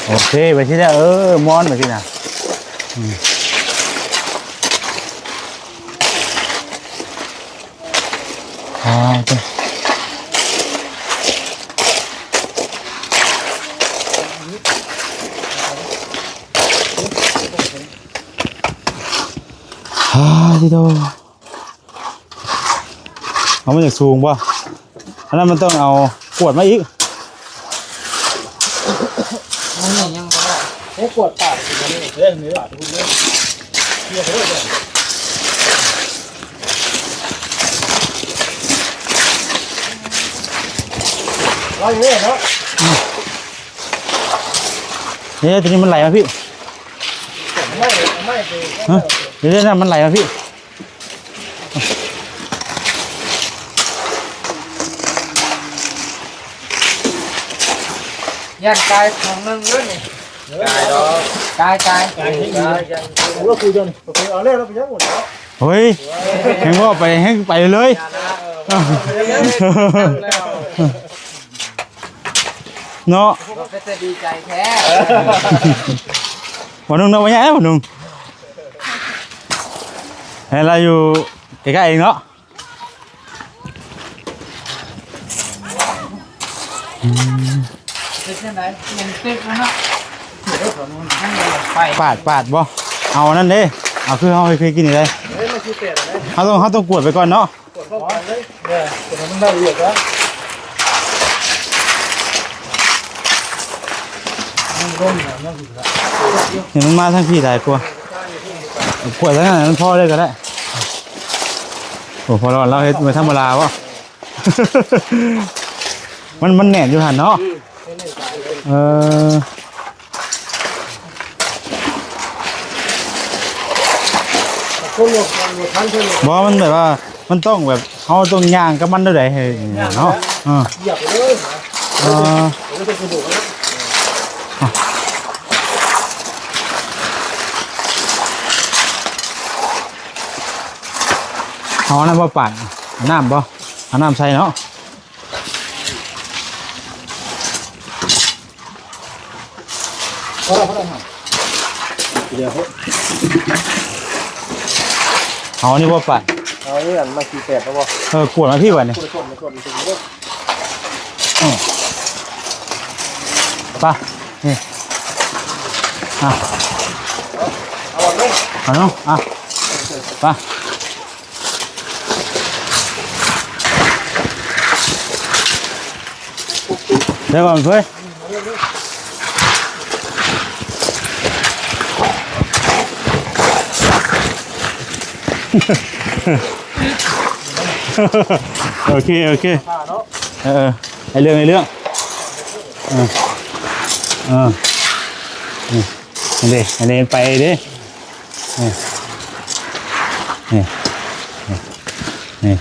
ໂອເຄ ໄປທີ່ແລ້ວ ເອີ ມ່ວນໄປທີ່ນະ ອືມ. ອ່າ ອ່າ ຕິໂຕ ເອົາມາຈາກສູງບໍ່? ອັນນັ້ນມັນຕ້ອງເອົາກວດມາອີກ. ອັນນີ້ຍັງບໍ່ໄດ້ ໃຫ້ກວດປາກ ເດ້ ນີ້ປາກພຸ້ນເດ້ ເທໃສ່ເລີຍ ໄວ້ເລີຍເນາະ ອືມ ເດ້ ຕົວນີ້ມັນໄຫຼມາພີ້ ໄມ້ ໄມ້ ຮະ ເດ້ ນັ້ນມັນໄຫຼມາພີ້. ຢ້ານກາຍຂອງໜຶ່ງເດີນີ້ ກາຍດອກ ກາຍ ກາຍ ກາຍ ກາຍ ໂອ້ຍ ເອົາແລ້ວ ເຮົາໄປຍັງໝົດແລ້ວ ໂອ້ຍ ແຮງເວົ້າໄປ ແຮງໄປເລີຍ ເນາະ ເປັນຕາດີໃຈແທ້ ບໍ່ນຸ່ງເນາະ ບໍ່ຍາກບໍ່ນຸ່ງ ໃຫ້ລາວຢູ່ໃກ້ໆເອງເນາະ ອືມ ເປັນຈັ່ງໃດ? ຍັງເຕັກຢູ່ເນາະ ໄປ ປາດ ປາດບໍ່? ເອົາອັນນັ້ນເດ້ ເອົາຄືເຮົາເຄີຍກິນນີ້ເດ້ ເອີ ມັນຊິແຕກເດ້ ເຮົາຕ້ອງ ເຮົາຕ້ອງກວດໄປກ່ອນເນາະ ກວດພ້ອມກັນເລີຍ ເອີ ກວດໃຫ້ມັນລະອຽດກ່ອນ ມັນລົງແລ້ວ ມັນ ນີ້ມັນມາທາງພີ້ຫຼາຍກວ່າ ກວດທາງນັ້ນໃຫ້ມັນພໍເລີຍກໍໄດ້ ໂອ້ ພໍລອດລາວເຮັດບໍ່ທຳມະດາບໍ່ ມັນ ມັນແໜ້ນຢູ່ຫັ້ນເນາະ ອືມ ເອີ ບໍ່ ມັນແບບວ່າ ມັນຕ້ອງແບບ ເຮົາຕ້ອງຍ່າງກັບມັນແນວໃດໃຫ້ເນາະ ເອີ ຢຽບໄປເລີຍນະ ເອີ ເອີ ເປັນກະດູກນະ ເອົາອັນນັ້ນບໍ່ປາດ ນ້ຳບໍ່ ເອົານ້ຳໃສ່ເນາະ ພໍແລ້ວ ພໍແລ້ວ ເອົາອັນນີ້ບໍ່ປາດ ເອົາອັນນີ້ ອັນມາສີ່ແປດແລ້ວບໍ່ ເອີ ກວດມາພີ້ບາດນີ້ ກວດ ກວດ ກວດ ກວດ ອືມ ໄປ ນີ້ ອ່ະ ເອົາເນາະ ເອົາເນາະ ອ່ະ ໄປ ເດີກ່ອນເພິ່ນ ໂອເຄ ໂອເຄ ເອີ ໃຫ້ເລື່ອງ ໃຫ້ເລື່ອງ ເອີ ເອີ ນີ້ ອັນນີ້ ອັນນີ້ໄປເດ້ ນີ້ ນີ້ ນີ້ ນີ້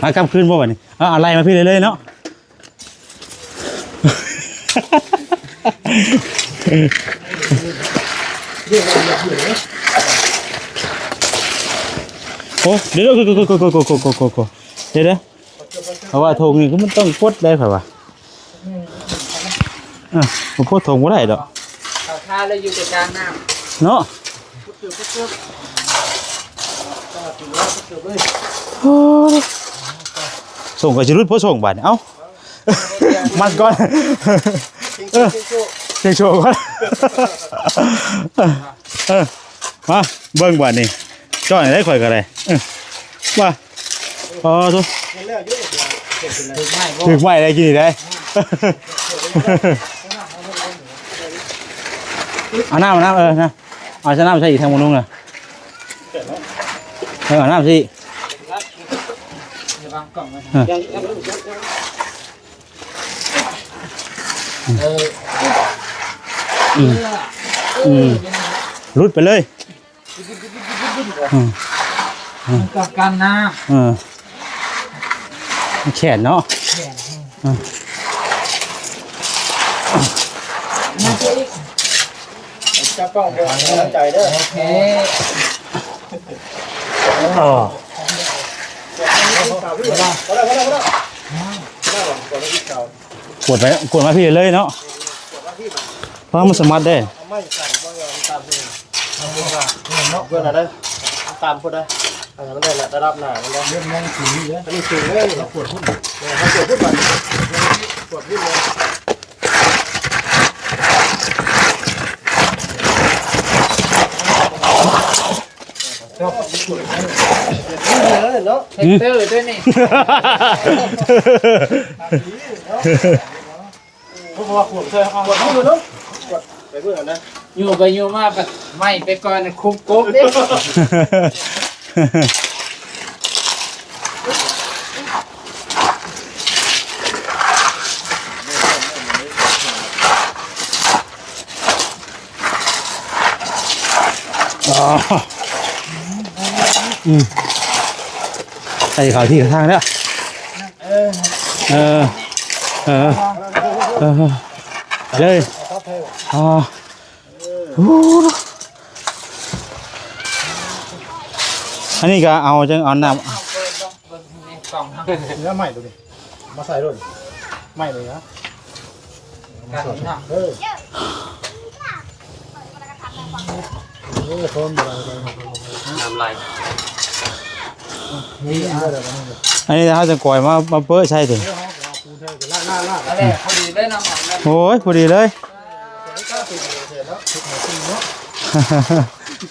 ມາກັບຄືນບໍ່ບັດນີ້? ເອົາ ເອົາໄລ່ມາພີ້ເລີຍເນາະ. ໂອ້ ດຽວໆ ໂກໆ ເພາະວ່າຖົງນີ້ຄືມັນຕ້ອງປົດໄດ້ຂ້ອຍວ່າ ອ່ະ ບໍ່ປົດຖົງບໍ່ໄດ້ດອກ ເຂົາທ່າແລ້ວຢູ່ແຕ່ກາງນ້ຳເນາະ. ໂອ້ ສົ່ງກໍຊິຫຼຸດບໍ່ສົ່ງບາດນີ້ ເອົ້າ ມັດກ່ອນ ເອີ ເຊງໂຊກ່ອນ ເອີ ມາເບິ່ງບາດນີ້ ຈ້ອຍໄດ້ຂ້ອຍກໍໄດ້ ເອີ ວ່າ ອໍ ໂທ້ ຖືກໄມ້ໄດ້ກິນໄດ້ ເອົານ້ຳ ເອົານ້ຳ ເອີ ນະ ເອົາຊະນ້ຳໃສ່ອີກທາງໝໍນຸ່ງນະ ເອີ ເອົານ້ຳໃສ່ອີກ ເອີ ເອີ ອືມ ອືມ ຫຼຸດໄປເລີຍ ອືມ ອືມ ມັນຕ້ອງການນ້ຳ ເອີ ແຂນເນາະ ແຂນ ເອີ ຈັບກ້ອງເດີ ໃຈເດີ ໂອເຄ ອໍ ກວດໄປ ກວດມາພີ້ເລີຍເນາະ ເພາະມັນສາມາດໄດ້ ເອົາໄມ້ໃສ່ ເບິ່ງວ່າມັນຕາມເພິ່ນ ເບິ່ງເນາະ ເບິ່ງເອົາເດີ ມັນຕາມພຸ້ນເດີ ອັນນັ້ນມັນໄດ້ລະ ລະດັບໜ້າມັນເດີ ເລື່ອງຍັງສູງຢູ່ເດີ ອັນນີ້ສູງເດີ ເຮົາກວດພຸ້ນ ເອີ ເຮົາກວດພຸ້ນບາດນີ້ ກວດພຸ້ນເລີຍ ເນາະ ເຮັກເຕີດ້ວຍນີ້ ເພາະວ່າຂວດໃສ່ ຂວດເຮົາເນາະ ຂວດໄປເບິ່ງເອົານະ ຢູ່ໄປຢູ່ມາໄໝ້ໄປກ່ອນ ຄຸບກົບເດ້ ອໍ ອືມ ໃສ່ເຂົ້າທີ່ເຂົ້າທາງແລ້ວ ເອີ ເອີ ເອີ ເອີ ໄປເລີຍ ອໍ ໂອ້ ອັນນີ້ກໍເອົາ ຈັ່ງເອົານ້ຳ ເອົາເປີດເບິ່ງ ເບິ່ງໃນກ່ອງເຮົາ ເນື້ອໃໝ່ໂຕນີ້ ມາໃສ່ໂລດ ໃໝ່ເລີຍນະ ເອີ ເອີ ທນບໍ່ໄດ້ ນ້ຳໄຫຼ ນີ້ ອັນນີ້ເຮົາຈະກອຍມາ ມາເປີດໃສ່ຕິ ເອີ ເຮົາກໍເອົາປູນໃສ່ກໍລາດໆໆ ນັ້ນແຫຼະ ພໍດີເລີຍເນາະ ໂອ້ຍ ພໍດີເລີຍ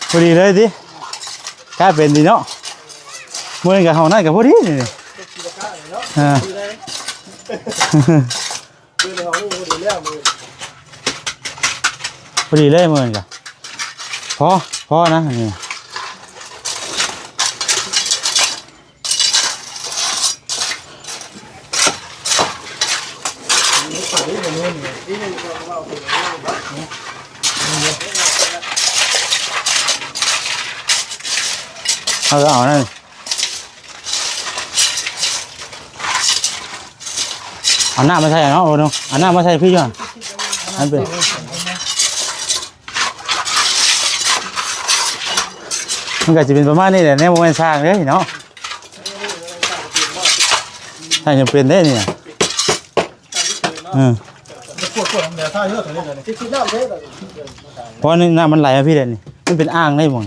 ພໍດີເລີຍຕິ ກາຍເປັນດີເນາະ ມື້ນີ້ກໍຫ້ອງນັ້ນກໍພໍດີນີ້ ອ່າ ພໍດີເລີຍມື້ນີ້ກໍ ພໍ ພໍນະ ອັນນີ້ ເອົາ ເອົານັ້ນ ເອົານ້ຳມາໃສ່ເນາະ ໂອ້ ເອົານ້ຳມາໃສ່ພີ້ຢູ່ຫັ້ນ ມັນເປັນ ມັນກໍຊິເປັນປະມານນີ້ແຫຼະ ແນວບໍ່ແມ່ນຊ່າງເດ້ເນາະ ຊ່າງຈຳເປັນເດ້ນີ້ນະ ເອີ ເພາະນີ້ນ້ຳມັນໄຫຼມາພີ້ແຫຼະນີ້ ມັນເປັນອ່າງໄດ້ໝ່ອງ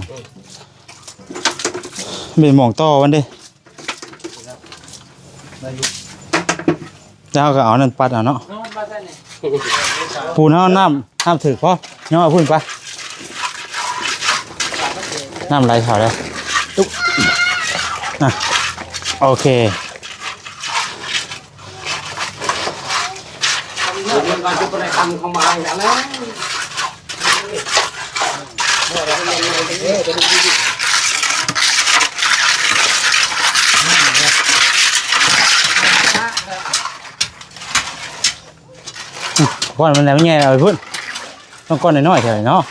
ເປັນໝ່ອງຕໍ່ມັນເດ້ ແລ້ວເຮົາກໍເອົານັ້ນປັດເອົາເນາະ ປູນເຮົານ້ຳ ນ້ຳຖືກພໍ ຍ້ອນວ່າພຸ້ນໄປ ນ້ຳໄຫຼເຂົ້າແລ້ວ ຕຸບ ອ່ະ ໂອເຄ ມັນກໍຈະບໍ່ໄດ້ຄຳເຂົ້າມາອີກແລ້ວ. ອືມ ກ້ອນມັນແຫຼະ ມັນໃຫຍ່ແລ້ວພຸ້ນ ຕ້ອງກ້ອນນ້ອຍໆແທ້ເນາະ.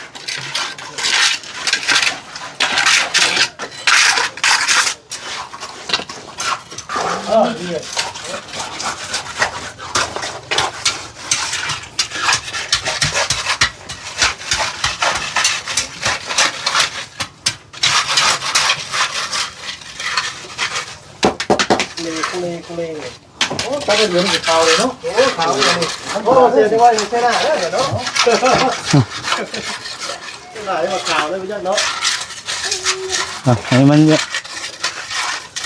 ໂອ້ ຕັດເຫຼືອງຂາວເລີຍເນາະ. ໂອ້ ຂາວເລີຍ. ໂອ້ ເສຍແຕ່ວ່າຢູ່ໃສ່ໜ້າເດີເນາະ. ຫຼາຍວ່າຂາວເລີຍ ບໍ່ຈັກເນາະ. ອ່ະ ອັນນີ້ມັນ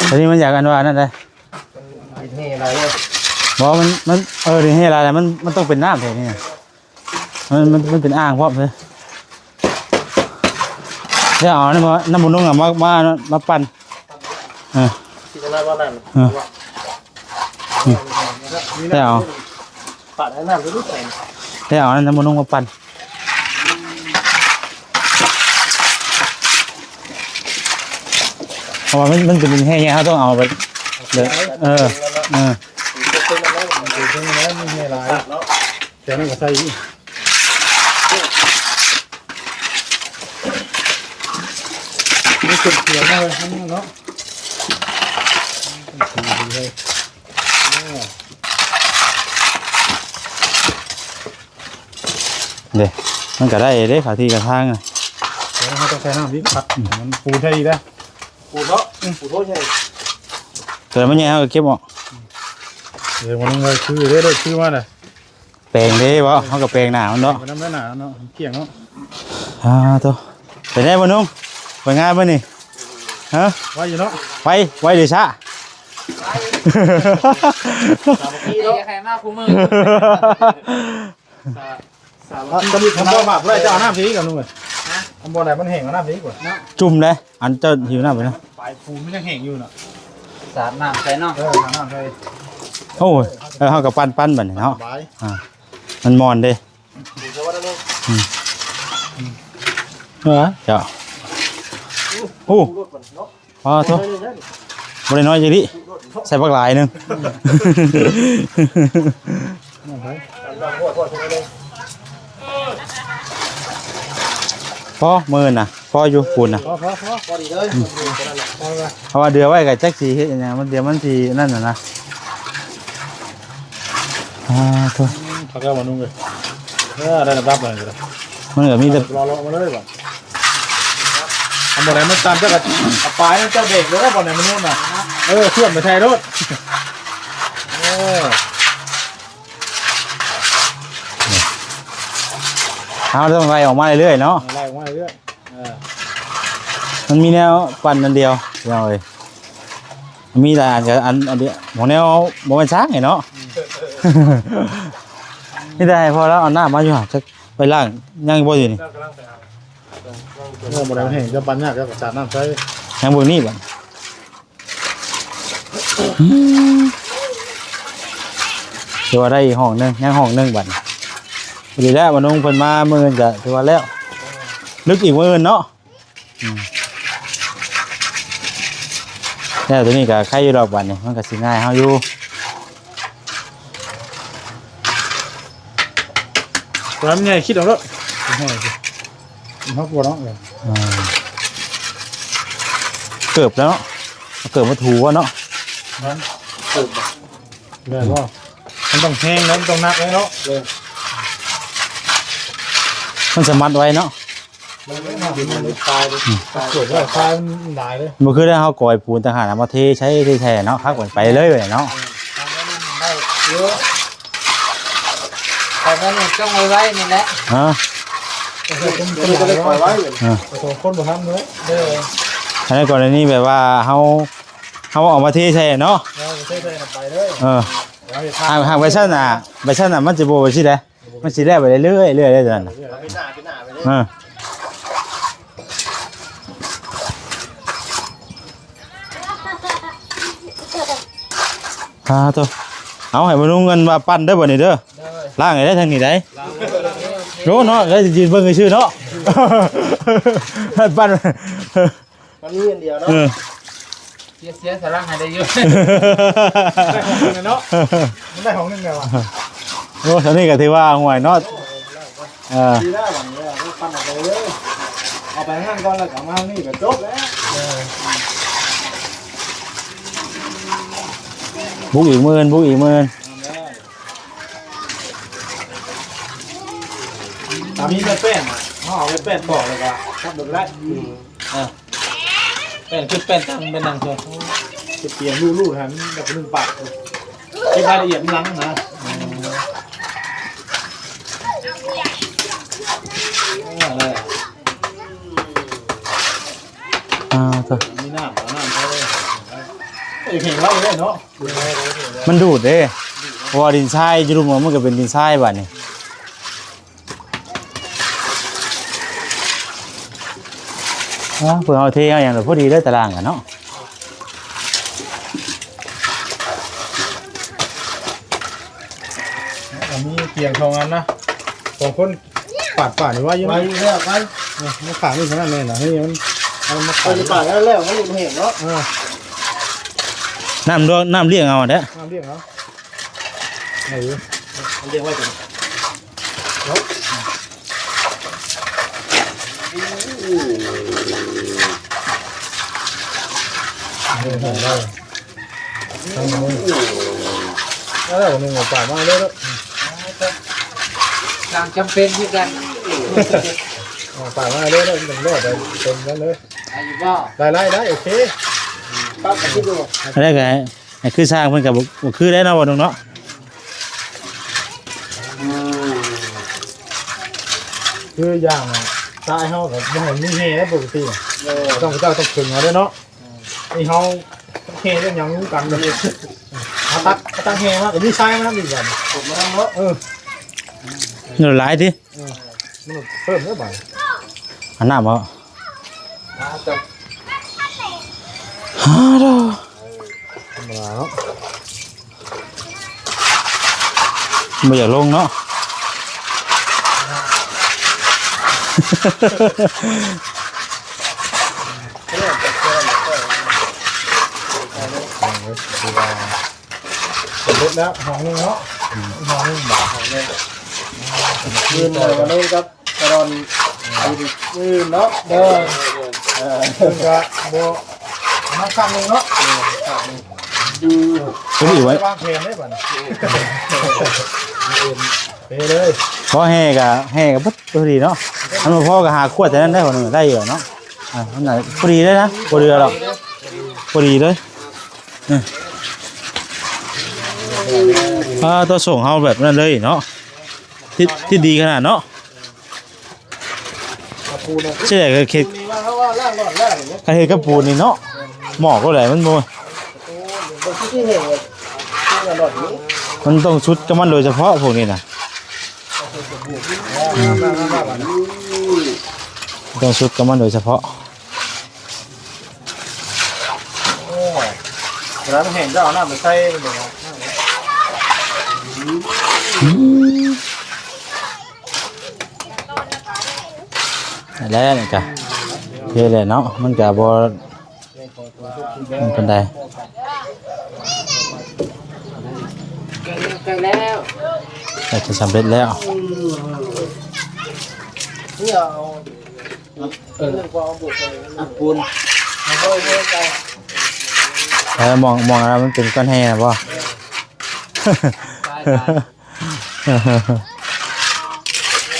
ອັນນີ້ມັນຢາກ ອັນວ່ານັ້ນເດ້ ດິນແຮ່ຫຼາຍເດີ. ບໍ່ ມັນ ມັນ ເອີ ດິນແຮ່ຫຼາຍ ມັນ ມັນຕ້ອງເປັນນ້ຳແທ້ນີ້. ມັນ ມັນ ມັນເປັນອ່າງພ້ອມເລີຍ. ດຽວເອົານ້ຳ ນ້ຳມັນນຸ່ງ ມາ ມາ ມາປັ່ນ. ເອີ ຊິໄດ້ວ່ານັ້ນ ເອີ ດຽວເອົາ ປາດໃຫ້ນ້ຳ ດຽວເອົານ້ຳມັນນຸ່ງມາປັ່ນ. ເພາະວ່າມັນ ມັນເປັນແຮ່ໃຫຍ່ ເຮົາຕ້ອງເອົາໄປ ເອີ ເອີ ມັນແຮ່ຫຼາຍເນາະ. ແຖວນັ້ນກໍໃສ່ອີກ ມີເຄື່ອງຂຽນມາເລີຍເນາະ. ເດ້ ມັນກໍໄດ້ເດ້ ເຂົ້າທີ່ເຂົ້າທາງ. ແຕ່ເຮົາຕ້ອງໃສ່ນ້ຳອີກ ຄັດໃຫ້ມັນປູນໃສ່ອີກນະ. ປູນເນາະ ປູນໂທດໃຫຍ່ ແຕ່ມັນໃຫຍ່ເຮົາກໍເກັບອອກ. ເອີ ມັນກໍຄືເດ້ ຄືມານະ. ແປງເດ້ບໍ່ ເຮົາກໍແປງໜ້າມັນເນາະ. ໄປນຳໜ້າເນາະ ມັນກ້ຽງເນາະ. ອ່າ ໂຕ ເປັນໄດບໍ່ນຸ່ງ ເປັນງານບໍ່ນີ້? ຮະ ໄວຢູ່ເນາະ. ໄວ ໄວເດຊະ. ສາມັກຄີເນາະ ໃຫ້ມາຄູ່ມື້. ສາ ສາມັກຄີ ຄັນບໍ່ບາດບໍ່ໄດ້ ເຈົ້າເອົານ້ຳໃສ່ອີກ ໜຸ່ງເອີຍ. ຮະ ຄັນບໍ່ໄດ້ມັນແຫ້ງ ເອົານ້ຳໃສ່ອີກ ເນາະ ຈຸ່ມເດ້. ອັນເຈົ້າຫິວນ້ຳໄປນະ ປາຍປູນມັນຍັງແຫ້ງຢູ່ເນາະ. ສາດນ້ຳໃສ່ເນາະ. ເອີ ສາດນ້ຳໃສ່. ໂອ້ຍ ເອີ ເຮົາກໍປັ່ນໆ ບັດນີ້ເນາະ. ສະບາຍ. ອ່າ ມັນມ່ວນເດ້. ອືມ ເອີ ເຈົ້າ ໂອ້ ອໍ ໂທ້ ບໍ່ໄດ້ນ້ອຍຈັກດີ້ ໃສ່ບັກຫຼາຍໜຶ່ງ. ພໍມື້ນະ ພໍຢູ່ປູນນະ. ພໍ ພໍ ພໍ ພໍດີເລີຍ. ອືມ ພໍລະ ເພາະວ່າເດືອໄວ້ກໍຈັກຊິເຮັດຫຍັງ ມັນ ດຽວມັນຊິນັ້ນນະ. ອ່າ ໂທ້ ພັກແລ້ວມານຸ່ງເອີຍ. ເອີ ໄດ້ລະດັບແລ້ວ ມັນກໍມີແຕ່ ລໍເລາະມາເລີຍ. ອັນບໍ່ໄດ້ມັນຕາມ ເຈົ້າກໍເອົາປາຍນັ້ນ ເຈົ້າເບຣກເລີຍ ບໍ່ໄດ້ມັນນຸ່ງນະ. ເອີ ເຊື່ອມໄປໃສ່ໂລດ. ເອີ ເຮົາຕ້ອງໄລ່ອອກມາເລື້ອຍໆເນາະ. ໄລ່ອອກມາເລື້ອຍໆ. ເອີ ມັນມີແນວປັ່ນອັນດຽວ ພີ່ນ້ອງເອີຍ. ມີຫຼາຍອັນ ອັນ ອັນດຽວ ຂອງແນວບໍ່ແມ່ນຊ້າງເນາະ. ມີແຕ່ໃຫ້ພໍ່ລາວເອົານ້ຳມາຢູ່ຫາ ຈັກໄປລ້າງຍັງບໍ່ຢູ່ນີ້. ເອີ ບໍ່ໄດ້ແຫ້ງ ຈະປັ່ນຍາກ ຈະສາດນ້ຳໃສ່. ຍັງເບິ່ງນີ້ບັດ ອືມ ຖືວ່າໄດ້ອີກຫ້ອງໜຶ່ງ ຍັງຫ້ອງໜຶ່ງບັດ. ພໍດີແລ້ວ ມານຸ່ງເພິ່ນມາມື້ອື່ນກະຖືວ່າແລ້ວ ລຶກອີກມື້ອື່ນເນາະ. ອືມ ແລ້ວໂຕນີ້ກໍໄຄຢູ່ດອກ ບາດນີ້ມັນກໍຊິງ່າຍເຮົາຢູ່. ຕົວນັ້ນໃຫຍ່ ຄິດເອົາໂລດ ເຮົາບໍ່ເນາະ. ອ່າ ເກີບແລ້ວເນາະ ເກີບມາຖູເນາະ. ເກີບ ໄດ້ບໍ່? ມັນຕ້ອງແຮງນະ ມັນຕ້ອງໜັກເລີຍເນາະ. ເອີ ມັນສາມາດໄວເນາະ. ມັນ ມັນ ມັນຕາຍເລີຍ ອືມ ຕາຍ ເກີດວ່າຄາຍມັນຫຼາຍເລີຍ. ບໍ່ຄືໄດ້ເຮົາກອຍປູນຕ່າງຫາກ ເອົາມາເທໃສ່ ເທໃສ່ເນາະ ຄັກມັນໄປເລີຍເນາະ. ເອີ ແຕ່ວ່ານີ້ຕ້ອງໄວໆນີ້ແຫຼະ. ຮະ ເອີ ສອງຄົນບໍ່ທັນເລີຍ. ເອີ ອັນນັ້ນກໍລະນີແບບວ່າເຮົາ ເຮົາເອົາມາເທໃສ່ເນາະ. ເອີ ເທໃສ່ນຳໄປເລີຍ. ເອີ ຫາກ ຫາກໄປຊັ້ນນະ ໄປຊັ້ນນະ ມັນຊິບໍ່ໄປຊີ້ໃດ. ມັນຊິແລ່ນໄປເລື້ອຍໆເລື້ອຍໆເດ້ ເອີ ເອີ ອ່າ ໂຕ ເອົາໃຫ້ມານຸ່ງເງິນວ່າປັ່ນເດີ ບັດນີ້ເດີ. ໂດຍ ລ້າງໃຫ້ໄດ້ທາງນີ້ໄດ໋. ໂອ້ເນາະ ໄດ້ຢືນເບິ່ງຊື່ໆເນາະ. ປັ່ນ ມັນມີອັນດຽວເນາະ. ເອີ ເສຍ ເສຍສະຫຼັງໃຫ້ໄດ້ຢູ່ ໄດ້ຫ້ອງໜຶ່ງເນາະ. ມັນໄດ້ຫ້ອງໜຶ່ງແລ້ວວ່າ. ໂອ້ ອັນນີ້ກໍຖືວ່າຫ່ວຍເນາະ. ເອີ ດີແລ້ວບັດນີ້ ເອົາປັ່ນອອກໄປເລີຍ ເອົາໄປທາງນັ້ນກ່ອນ ແລ້ວກໍເອົາມາທາງນີ້ກໍຈົບແລ້ວ. ເອີ ບຸກອີກໝື່ນ ບຸກອີກໝື່ນ. ຖ້າມີແມ່ນແປ້ນນະ ເຮົາເອົາແມ່ນແປ້ນຕອກແລ້ວກໍຈັບເບິ່ງກໍໄດ້. ອືມ ອ່າ ແປ້ນຄືແປ້ນຕັງ ແປ້ນນັ່ງເຊີ ຈະປ່ຽນຮູບໆຫັ້ນ ແບບໜຶ່ງປາກ ເກັບລາຍລະອຽດນຳຫຼັງນະ. ອືມ ເອີ ອ່າ ໂທ້ ມີນ້ຳ ເອົານ້ຳເຂົ້າເລີຍ ເອີ ແຫ້ງໄວເດ້ເນາະ. ມັນດູດເດ້ ເພາະວ່າດິນຊາຍຢູ່ລຸ່ມມັນກໍເປັນດິນຊາຍບາດນີ້. ອ້າວ ເພິ່ນເອົາເທເອົາຫຍັງ ພໍດີເດ້ຕາລາງກັນເນາະ. ອັນນີ້ຕຽງສອງອັນນະ ສອງຄົນ ປາດປ່ານີ້ໄວ້ຢູ່ ໄວ້ຢູ່ແລ້ວ ໄວ້ ເອີ ມັນຂາງນີ້ຂະໜາດນັ້ນນະ ເຮີ້ຍ ມັນ ເອົາມາ ເອົາຈະປາດແລ້ວ ແລ້ວມັນບໍ່ແຫ້ງເນາະ. ເອີ ນ້ຳດອກ ນ້ຳລ້ຽງເອົາເດ້ ນ້ຳລ້ຽງເອົາ ເອີ ມັນລ້ຽງໄວ້ກ່ອນເນາະ. ເອີ ເອີ ເອີ ເອົາໜຶ່ງເອົາປາມາເລີຍເນາະ ຢ່າງຈຳເປັນຄືກັນ ເອົາປາມາເລີຍເນາະ ມັນຕ້ອງລອດໄປເຕັມນັ້ນເລີຍ ໄດ້ຢູ່ບໍ່? ໄດ້ ໄດ້ ໄດ້ ໂອເຄ ປັບກັນຄືຢູ່ ອັນນັ້ນກໍໃຫ້ ໃຫ້ຄືຊ່າງເພິ່ນກໍບໍ່ ບໍ່ຄືແລ້ວເນາະ ບໍ່ໜຸ່ງເນາະ ອືມ ຄືຢ່າງຊາຍເຮົາກໍບໍ່ໃຫ້ມີແຮ່ໄດ້ປົກກະຕິ ເອີ ຕ້ອງ ເຈົ້າຕ້ອງເຖິງເອົາເດ້ເນາະ. ນີ້ເຮົາເຮັດຫຍັງນຳກັນເລີຍ ເຮົາຕັກ ເຮົາຕັກແຮ່ມາກໍມີຊາຍມານຳອີກບາດນີ້ ກົດມານຳເນາະ ເອີ ມັນຫຼາຍຕິ ເອີ ມັນເພີ່ມແລ້ວບາດນີ້ ອັນນ້ຳເອົາ ອ່າ ເຈົ້າ ຮາໂດ ທຳມະດາເນາະ. ບໍ່ຢາກລົງເນາະ ສຳເລັດແລ້ວ ຫ້ອງໜຶ່ງເນາະ ຫ້ອງໜຶ່ງບາດ ຫ້ອງໜຶ່ງ ຄືນມານອນກັບ ຕະດອນ ອືມ ອື່ນເນາະ ເດີ ເອີ ເພິ່ນກະບໍ່ ເອົາມາຂ້າງໜຶ່ງເນາະ ເອີ ຂ້າງໜຶ່ງ ຢູ່ ພໍດີໄວ້ ວາງແຜນໄດ້ບັດນີ້ ເອີ ເປເລີຍ ພໍແຮ່ກະ ແຮ່ກະເບິດພໍດີເນາະ ອັນບໍ່ພໍກະຫາຂວດແຕ່ນັ້ນໄດ້ ພໍໜຶ່ງໄດ້ຢູ່ເນາະ ອ່າ ອັນນັ້ນພໍດີເລີຍນະ ບໍ່ເຫຼືອດອກ ພໍດີເລີຍ ເອີ ອ່າ ຕໍ່ສົ່ງເຮົາແບບນັ້ນເລີຍເນາະ ທີ່ ທີ່ດີຂະໜາດເນາະ. ຊິໄດ້ກໍເຮັດ ຄັນເຮັດກັບປູນນີ້ເນາະ ໝອກໂລດແຫຼະ ມັນບໍ່ ມັນຕ້ອງສຸດກັບມັນໂດຍສະເພາະພວກນີ້ນະ ອືມ ຕ້ອງສຸດກັບມັນໂດຍສະເພາະ. ໂອ້ຍ ເວລາມັນແຫ້ງກໍເອົານ້ຳມາໃສ່ມັນເນາະ ອືມ ແລ້ວນີ້ກະ ເຮັດແລ້ວເນາະ ມັນກະບໍ່ ມັນປານໃດ ໃກ້ແລ້ວ ໃກ້ຈະສຳເລັດແລ້ວ ເອີ ອັດປູນ ເອີ ມອງ ມອງອັນນັ້ນມັນເປັນກ້ອນແຮ່ນະບໍ່?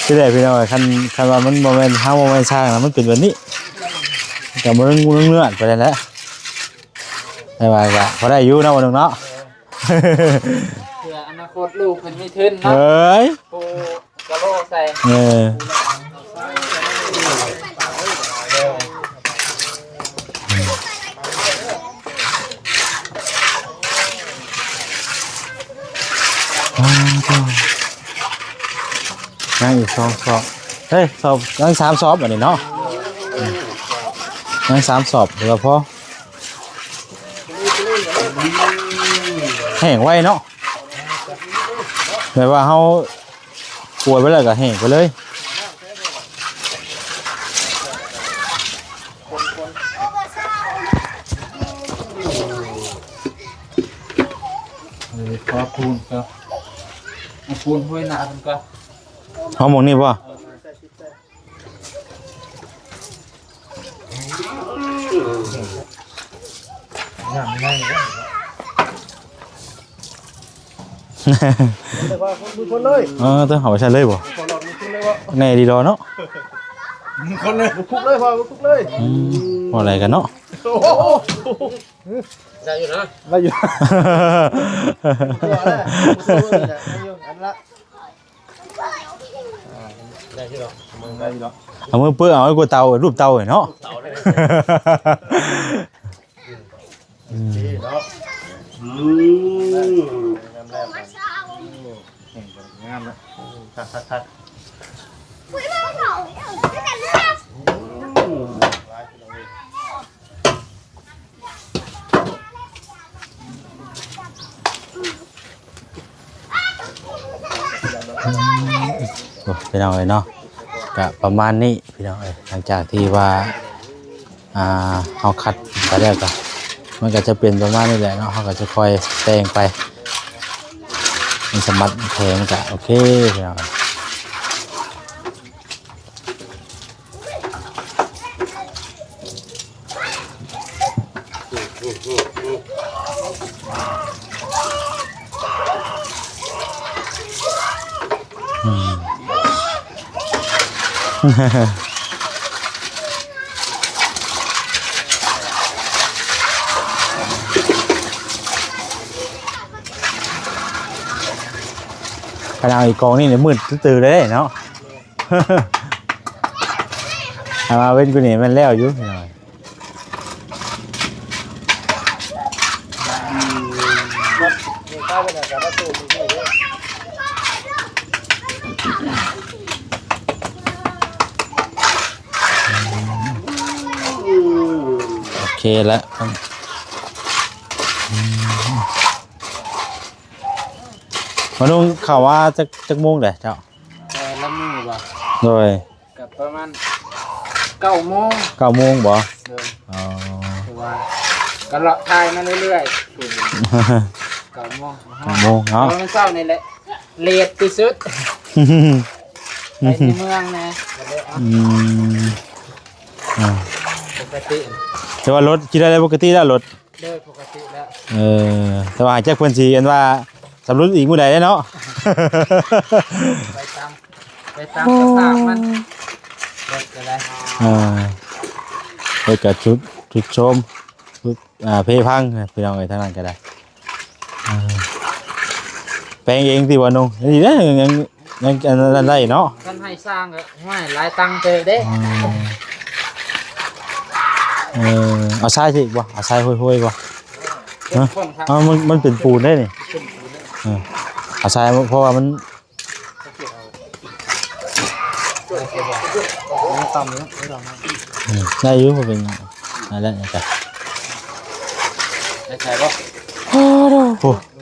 ໄດ້ ໄດ້ ທີ່ແລກພີ່ນ້ອງ ຄັນ ຄັນວ່າມັນບໍ່ແມ່ນ ເຮົາບໍ່ແມ່ນຊ່າງນະ ມັນເປັນແບບນີ້ ກໍບໍ່ເລື່ອນໄປແລ້ວແຫຼະ ແຕ່ວ່າກໍພໍໄດ້ຢູ່ເນາະ ບໍ່ໜຶ່ງເນາະ ເພື່ອອະນາຄົດລູກເພິ່ນມີທຶນເນາະ ເອີຍ ປູກະໂລໃສ່ ເອີ. ອ່າ ຍັງອີກສອງສອບ ເຮີ້ຍ ສອບ ຍັງສາມສອບອັນນີ້ເນາະ ອືມ ຍັງສາມສອບ ຖືວ່າພໍ ແຫ້ງໄວເນາະ ແບບວ່າເຮົາ ກວດໄປແລ້ວກໍແຫ້ງໄປເລີຍ. ເອີ ຂໍປູນກໍ ປູນຫ້ວຍໜ້າເພິ່ນກໍ ເອົາໝ່ອງນີ້ບໍ່? ນ້ຳໃຫຍ່ເດ້ ເອີ ເຈົ້າເອົາໄປໃສ່ເລີຍບໍ່? ແນ່ດີດອເນາະ ຄົນເລີຍ ຄຸກເລີຍ ເວົ້າຄຸກເລີຍ ອືມ ເວົ້າໄດ້ກັນເນາະ ໂອ້ໂຫ ໄດ້ຢູ່ນະ ໄດ້ຢູ່ ອັນລະ ໄດ້ຢູ່ດອກ ໄດ້ຢູ່ດອກ ເອົາມືເປິດ ເອົາໃຫ້ກວ່າເຕົາ ຮູບເຕົາເນາະ ເຕົາເລີຍ ອືມ ນີ້ເນາະ ອືມ ງາມແລ້ວ ງາມແລ້ວ ຄັກໆໆ ອືມ ຫຼາຍ ໂອ້ ພີ່ນ້ອງເອີຍເນາະ ກະປະມານນີ້ພີ່ນ້ອງເອີຍ ຫຼັງຈາກທີ່ວ່າ ອ່າ ເຮົາຄັດໄປແລ້ວກະ ມັນກະຈະເປັນປະມານນີ້ແຫຼະເນາະ ເຮົາກະຈະຄ່ອຍແຕ່ງໄປ ມັນສະໝັດແຂງກະໂອເຄພີ່ນ້ອງເອີຍ. ອືມ ຂະໜາດອີກກອງນີ້ນີ້ມືດຕື່ໆເລີຍເນາະ. ຖ້າວ່າເວັ້ນກວ່ານີ້ແມ່ນແລ້ວຢູ່ ໂອເຄແລ້ວ ມານຸ່ງເຂົ້າວ່າຈັກ ຈັກໂມງແຫຼະເຈົ້າ? ແຕ່ລະມື້ບໍ່? ໂດຍ ກໍປະມານເກົ້າໂມງ ເກົ້າໂມງບໍ່? ໂດຍ ອໍ ຄືວ່າກໍເລາະຖ່າຍມາເລື້ອຍໆ ເກົ້າໂມງ ເກົ້າໂມງເນາະ ເຊົ້ານີ້ແຫຼະ ເລດທີ່ສຸດ ໄປໃນເມືອງແດ່ ກໍເລີຍ ອືມ ອ່າ ປົກກະຕິ ແຕ່ວ່າລົດຂີ່ໄດ້ປົກກະຕິແລ້ວລົດ ໂດຍປົກກະຕິແລ້ວ ເອີ ແຕ່ວ່າຈັກເພິ່ນຊິອັນວ່າສຳຫຼຸດອີກມື້ໃດເດ້ເນາະ ໄປຕາມ ໄປຕາມສະພາບມັນ ລົດກໍໄດ້ ເອີ ລົດກໍຊຸດ ຊຸດໂຊມ ຊຸດ ອ່າ ເພພັງ ພີ່ນ້ອງເອີຍ ທາງນັ້ນກໍໄດ້ ເອີ ແປງເອງຕິວ່າໜຸ່ງ ອັນນີ້ເດ້ ຍັງ ຍັງອັນນັ້ນໄດ້ເນາະ ຄັນໃຫ້ຊ່າງກໍ ໂອ້ຍ ຫຼາຍຕັງເຕີບເດ້ ອືມ ເອີ ເອົາຊາຍຊິບໍ່? ເອົາຊາຍຫ້ວຍໆບໍ່? ຮະ? ເອົາ ມັນ ມັນເປັນປູນເດ້ນີ້ ເອີ ເອົາຊາຍ ເພາະວ່າມັນ ອືມ ໄດ້ຢູ່ ບໍ່ເປັນຫຍັງ ນັ້ນແຫຼະ ໄດ້ໃສ່ບໍ່? ໂອ້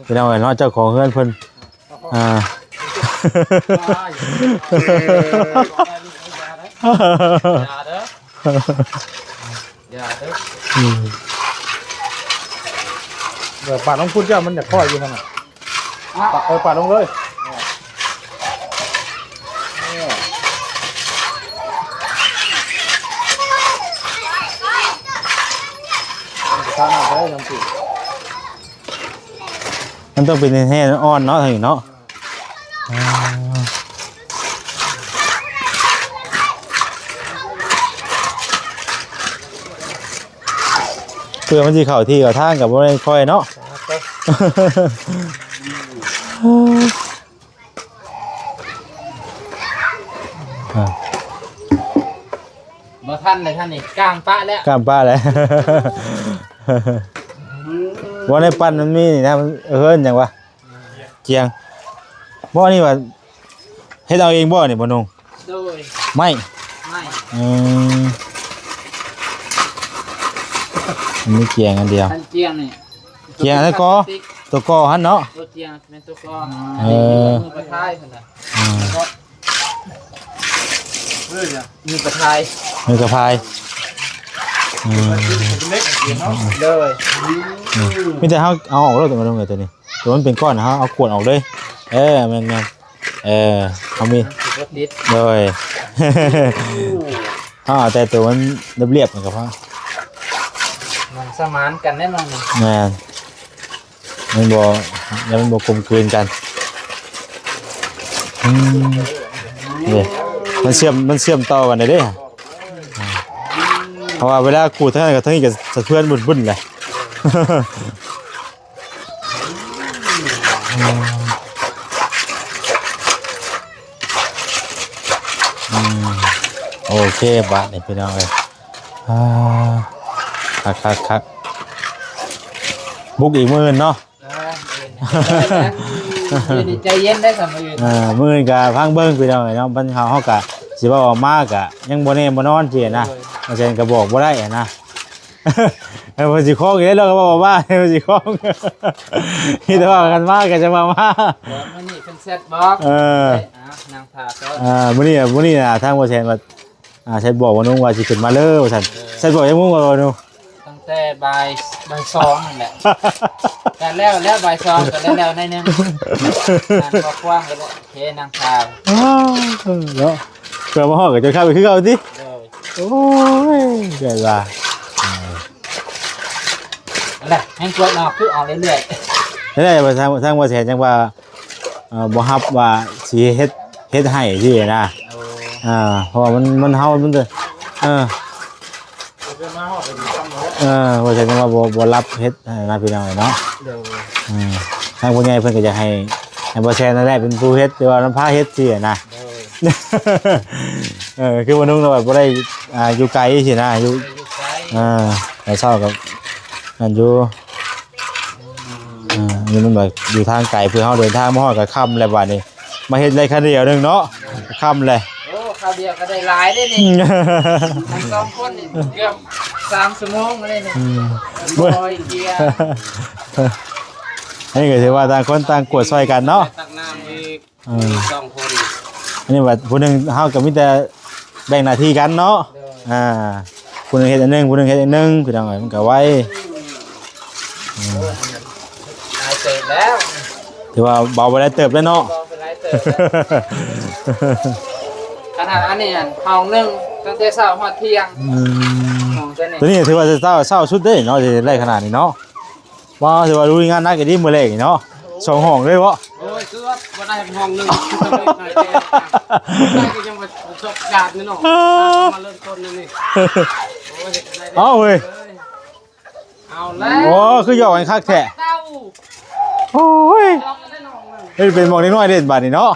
ພີ່ນ້ອງເອີຍເນາະ ເຈົ້າຂອງເຮືອນເພິ່ນ ອ່າ ຢ່າເດີ ຢ່າເດີ ອືມ ເອີ ປາດລົງພຸ້ນເຈົ້າ ມັນຢາກຄ່ອຍຢູ່ຫັ້ນນະ ປາດ ເອີ ປາດລົງເລີຍ ເອີ ມັນຈະສາມາດໄດ້ຈັ່ງຊີ້ ມັນຕ້ອງເປັນແຮ່ອ່ອນເນາະ ທາງນີ້ເນາະ ອ່າ ເພື່ອມັນຊິເຂົ້າທີ່ເຂົ້າທາງກໍບໍ່ໄດ້ຄ່ອຍເນາະ ອ່າ ບໍ່ທັນເລີຍທ່ານນີ້ ກ້າມປະແລ້ວ ກ້າມປະແລ້ວ ບໍ່ໄດ້ປັ່ນມັນມີນີ້ນະ ມັນເອີ້ນຫຍັງວະ ຈຽງ ບໍ່ ອັນນີ້ວ່າເຮັດເອົາເອງບໍ່ນີ້ ບໍ່ນຸ່ງ? ໂດຍ ໄມ້ ໄມ້ ອືມ ມີຈຽງອັນດຽວ ອັນຈຽງນີ້ ຈຽງອັນນັ້ນກໍ ຕົວກໍຫັ້ນເນາະ ຕົວຈຽງແມ່ນຕົວກໍ ເອີ ມືປະທາຍຫັ້ນນະ ອືມ ກໍ ມືກະພາຍ ມືກະພາຍ ອືມ ເລັກເນາະ ໂດຍ ອືມ ມີແຕ່ເຮົາເອົາອອກໂລດ ຕົວມັນເປັນກ້ອນ ເຮົາເອົາຂວດອອກເລີຍ ເອີ ແມ່ນໆ ເອີ ເຮົາມີ ໂດຍ ເຮົາເອົາແຕ່ຕົວມັນລຽບໆ ມັນກະພໍ ມັນສະໝານກັນແນ່ນອນ ແມ່ນ ມັນບໍ່ ແລ້ວມັນບໍ່ກົມກືນກັນ ອືມ ນີ້ ມັນເຊື່ອມ ມັນເຊື່ອມຕໍ່ກັນໄດ້ເດ້ ເພາະວ່າເວລາຂູດທາງນັ້ນກັບທາງນີ້ກະສະເທືອນບຶ້ນໆແຫຼະ ອືມ ໂອເຄ ບາດນີ້ພີ່ນ້ອງເອີຍ ອ່າ ຄັກໆໆ ບຸກອີກມື້ອື່ນເນາະ ອ່າ ມື້ອື່ນໃຈເຢັນໄດ້ຊັ້ນມື້ອື່ນ ເອີ ມື້ອື່ນກະຟັງເບິ່ງພີ່ນ້ອງເອີຍເນາະ ມັນເຮົາ ເຮົາກະຊິເວົ້າອອກມາກະຍັງບໍ່ແນ່ບໍ່ນອນຊີ້ນະ ໂດຍ ເຮົາຈັ່ງກະບອກບໍ່ໄດ້ຫັ້ນນະ ເອີ ເພິ່ນຊິຄອງອີກແລ້ວ ເຮົາກະເວົ້າວ່າເພິ່ນຊິຄອງ ມີແຕ່ວ່າຄັນມາກະຈະມາ ມາ ມື້ນີ້ເພິ່ນແຊັດບອກ ເອີ ອ່າ ນັ່ງຖ້າກ່ອນ ອ່າ ມື້ນີ້ ມື້ນີ້ນະ ທາງບໍ່ແຊນວ່າ ອ່າ ແຊັດບອກວ່ານຸ່ງວ່າຊິຂຶ້ນມາເລີວ່າຊັ້ນ ເອີ ແຊັດບອກຈັກໂມງວ່ານຸ່ງ ຕັ້ງແຕ່ບ່າຍ ບ່າຍສອງນັ້ນແຫຼະ ກະແລ້ວ ແລ້ວບ່າຍສອງກະແລ້ວໆໜ້ອຍໜຶ່ງ ງານກໍກວ້າງກະແລ້ວ ໂອເຄ ນັ່ງຖ້າ ເນາະ ເພື່ອມາຮອດກະຈົນຄ່ຳຄືເກົ່າຕິ ໂດຍ ໂອ້ຍ ແບບວ່າ ເອີ ຫັ້ນແຫຼະ ແຮງກວດເນາະ ຄືອອກເລື້ອຍໆ ນັ້ນແຫຼະ ທາງ ທາງບໍ່ແສນຈັ່ງວ່າ ເອີ ບໍ່ຮັບວ່າຊິເຮັດ ເຮັດໃຫ້ຊີ້ນະ ໂອ້ ອ່າ ເພາະວ່າມັນ ມັນ ເຮົາ ມັນ ເອີ ເອີ ບໍ່ໃຊ່ວ່າບໍ່ ບໍ່ຮັບເຮັດຫັ້ນນະພີ່ນ້ອງເອີຍເນາະ ໂດຍ ເອີ ທາງຜູ້ໃຫຍ່ເພິ່ນກະຢາກໃຫ້ ໃຫ້ບໍ່ແຊນນັ້ນແຫຼະເປັນຜູ້ເຮັດ ຫຼືວ່ານຳພາເຮັດຊີ້ນະ ໂດຍ ເອີ ຄືບໍ່ນຸ່ງແລ້ວບໍ່ໄດ້ ອ່າ ຢູ່ໄກຊີ້ນະ ຢູ່ ເອີ ຢູ່ໄກ ອ່າ ແຕ່ເຊົ້າກະນັ້ນຢູ່ ອ່າ ນີ້ມັນແບບຢູ່ທາງໄກ ເພື່ອເຮົາເດີນທາງມາຮອດກະຄ່ຳແລ້ວບາດນີ້ ມາເຮັດໄດ້ຄາວດຽວໜຶ່ງເນາະ ຄ່ຳແລ້ວ ໂອ້ ຄາວດຽວກະໄດ້ຫຼາຍເດ້ນີ້ ທັງສອງຄົນນີ້ເກືອບສາມຊົ່ວໂມງເລີຍນີ້ ອືມ ບໍ່ເກຍ ອັນນີ້ກະຖືວ່າຕ່າງຄົນຕ່າງກວດຊ່ອຍກັນເນາະ ຕັກນ້ຳອີກ ເອີ ສອງຄົນ ອັນນີ້ວ່າຜູ້ໜຶ່ງ ເຮົາກະມີແຕ່ແບ່ງໜ້າທີ່ກັນເນາະ ໂດຍ ອ່າ ຜູ້ໜຶ່ງເຮັດອັນໜຶ່ງ ຜູ້ໜຶ່ງເຮັດອັນໜຶ່ງ ພີ່ນ້ອງເອີຍ ມັນກະໄວ ອືມ ຫຼາຍເຕີບແລ້ວ ຖືວ່າເບົາໄປຫຼາຍເຕີບແລ້ວເນາະ ເບົາໄປຫຼາຍເຕີບແລ້ວ ຂະໜາດອັນນີ້ຫັ້ນ ຫ້ອງໜຶ່ງ ຕັ້ງແຕ່ເຊົ້າຮອດທ່ຽງ ອືມ ຫ້ອງໂຕນີ້ ໂຕນີ້ຖືວ່າເຊົ້າ ເຊົ້າສຸດເດ້ເນາະ ທີ່ໄດ້ຂະໜາດນີ້ເນາະ ວ້າວ ຖືວ່າລຸຍງານໜັກອີ່ຫຼີມື້ແລກນີ້ເນາະ ສອງຫ້ອງເລີຍເບາະ ໂອ້ຍ ຄືວ່າບໍ່ໄດ້ຫ້ອງໜຶ່ງ ໄດ້ກະຍັງປະສົບການເນາະ ມາເລີ່ມຕົ້ນນີ້ ໂອ້ຍ ເອົາເວີຍ ເອົາແລ້ວ ໂອ້ ຄືຢອກກັນຄັກແທ້ ໂອ້ຍ ຢອກກັນແລ້ວນ້ອງເອີຍ ເຮັດເປັນໝອກເດັກນ້ອຍເດັ່ນບາດນີ້ເນາະ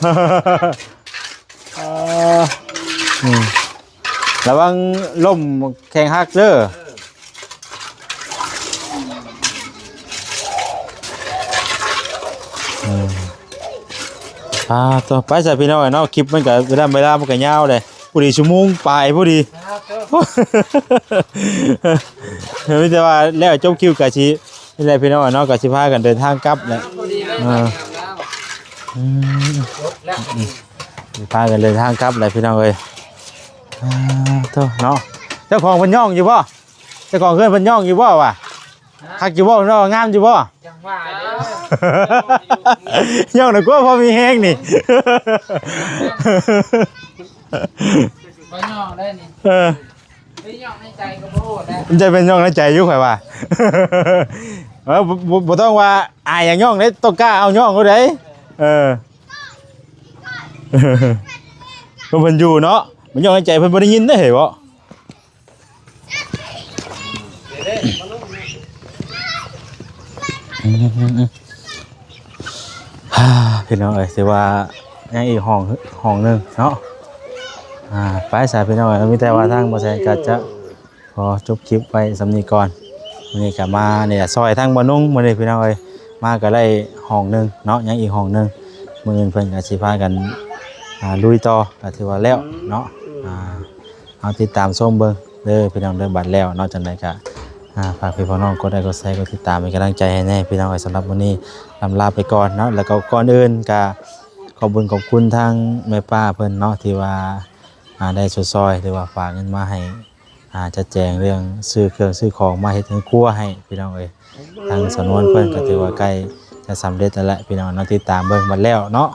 ເອີ ອືມ ລະວັງລົ້ມແຂ້ງຫັກເດີ ເອີ ອ່າ ຕໍ່ໄປຊະພີ່ນ້ອງເນາະ ຄລິບມັນກະ ເວລາ ເວລາມັນກະຍາວເດ້ ພໍດີຊົ່ວໂມງປາຍພໍດີ ມີແຕ່ວ່າແລ້ວຈົບຄລິບກະຊິ ນີ້ແຫຼະພີ່ນ້ອງເນາະ ກະຊິພາກັນເດີນທາງກັບແຫຼະ ພໍດີເລີຍ ເອີ ອືມ ຈົບແລ້ວ ອືມ ພາກັນເດີນທາງກັບແຫຼະພີ່ນ້ອງເອີຍ ອ່າ ໂທ້ເນາະ ເຈົ້າຂອງເພິ່ນຍ້ອງຢູ່ບໍ່? ເຈົ້າຂອງເຮືອນເພິ່ນຍ້ອງຢູ່ບໍ່ວະ? ຮະ? ຄັກຢູ່ບໍ່? ເພິ່ນວ່າງາມຢູ່ບໍ່? ຈັ່ງວ່າເດີ ຍ້ອງນະກົວພໍມີແຮງນີ້ ບໍ່ຍ້ອງໄດ້ນີ້ ເອີ ໄດ້ຍ້ອງໃນໃຈກໍບໍ່ຮູ້ແລ້ວ ມັນຈະເປັນຍ້ອງໃນໃຈຢູ່ຂ້ອຍວ່າ ເອີ ບໍ່ ບໍ່ ບໍ່ຕ້ອງວ່າອາຍຫຍັງຍ້ອງເດ້ ຕ້ອງກ້າເອົາຍ້ອງໂລດເດ້ ເອີ ເພິ່ນ ເພິ່ນຢູ່ເນາະ ມັນຍ້ອງໃນໃຈເພິ່ນບໍ່ໄດ້ຍິນເດ້ ເຫັນບໍ່? ອືມ ອ່າ ພີ່ນ້ອງເອີຍ ຖືວ່າຍັງອີກຫ້ອງ ຫ້ອງໜຶ່ງເນາະ ອ່າ ໄປຊະພີ່ນ້ອງເອີຍ ມີແຕ່ວ່າທາງບໍ່ແຊນກະຈະຂໍຈົບຄລິບໄວ້ສ່ຳນີ້ກ່ອນ ມື້ນີ້ກະມານີ້ລະ ຊ່ອຍທາງບໍ່ນຸ່ງມື້ນີ້ພີ່ນ້ອງເອີຍ ມາກະໄດ້ຫ້ອງໜຶ່ງເນາະ ຍັງອີກຫ້ອງໜຶ່ງ ມື້ອື່ນເພິ່ນກະຊິພາກັນ ອ່າ ລຸຍຕໍ່ ກະຖືວ່າແລ້ວເນາະ ອ່າ ເຮົາຕິດຕາມຊົມເບິ່ງເດີພີ່ນ້ອງເດີ ບັດແລ້ວເນາະ ຈັ່ງໃດກະ ອ່າ ຝາກພີ່ຝາກນ້ອງກົດໄລກົດແຊ ກົດຕິດຕາມເປັນກຳລັງໃຈໃຫ້ແດ່ພີ່ນ້ອງເອີຍ ສຳລັບມື້ນີ້ລຳລາໄປກ່ອນເນາະ ແລ້ວກໍກ່ອນອື່ນກະຂອບບຸນຂອບຄຸນທາງແມ່ປ້າເພິ່ນເນາະ ທີ່ວ່າ ອ່າ ໄດ້ຊົດຊ່ອຍ ຫຼືວ່າຝາກເງິນມາໃຫ້ ອ່າ ຈັດແຈງເລື່ອງຊື້ເຄື່ອງຊື້ຂອງມາເຮັດເຮືອນຄົວໃຫ້ພີ່ນ້ອງເອີຍ. ທາງສາວນວນເພິ່ນກໍຖືວ່າໃກ້ຈະສຳເລັດແລ້ວແຫຼະພີ່ນ້ອງເນາະ. ຕິດຕາມເບິ່ງບັດແລ້ວເນາະ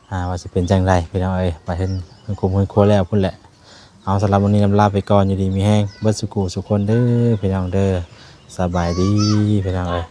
ອ່າ ວ່າຊິເປັນຈັ່ງໃດພີ່ນ້ອງເອີຍ. ບັດເຮັດເຮືອນຄົວເຮືອນຄົວແລ້ວພຸ້ນແຫຼະ. ເອົາ ສຳລັບມື້ນີ້ລຳລາໄປກ່ອນ ຢູ່ດີມີແຮງເບິດສູ່ຜູ້ສູ່ຄົນເດີພີ່ນ້ອງເດີ. ສະບາຍດີພີ່ນ້ອງເອີຍ.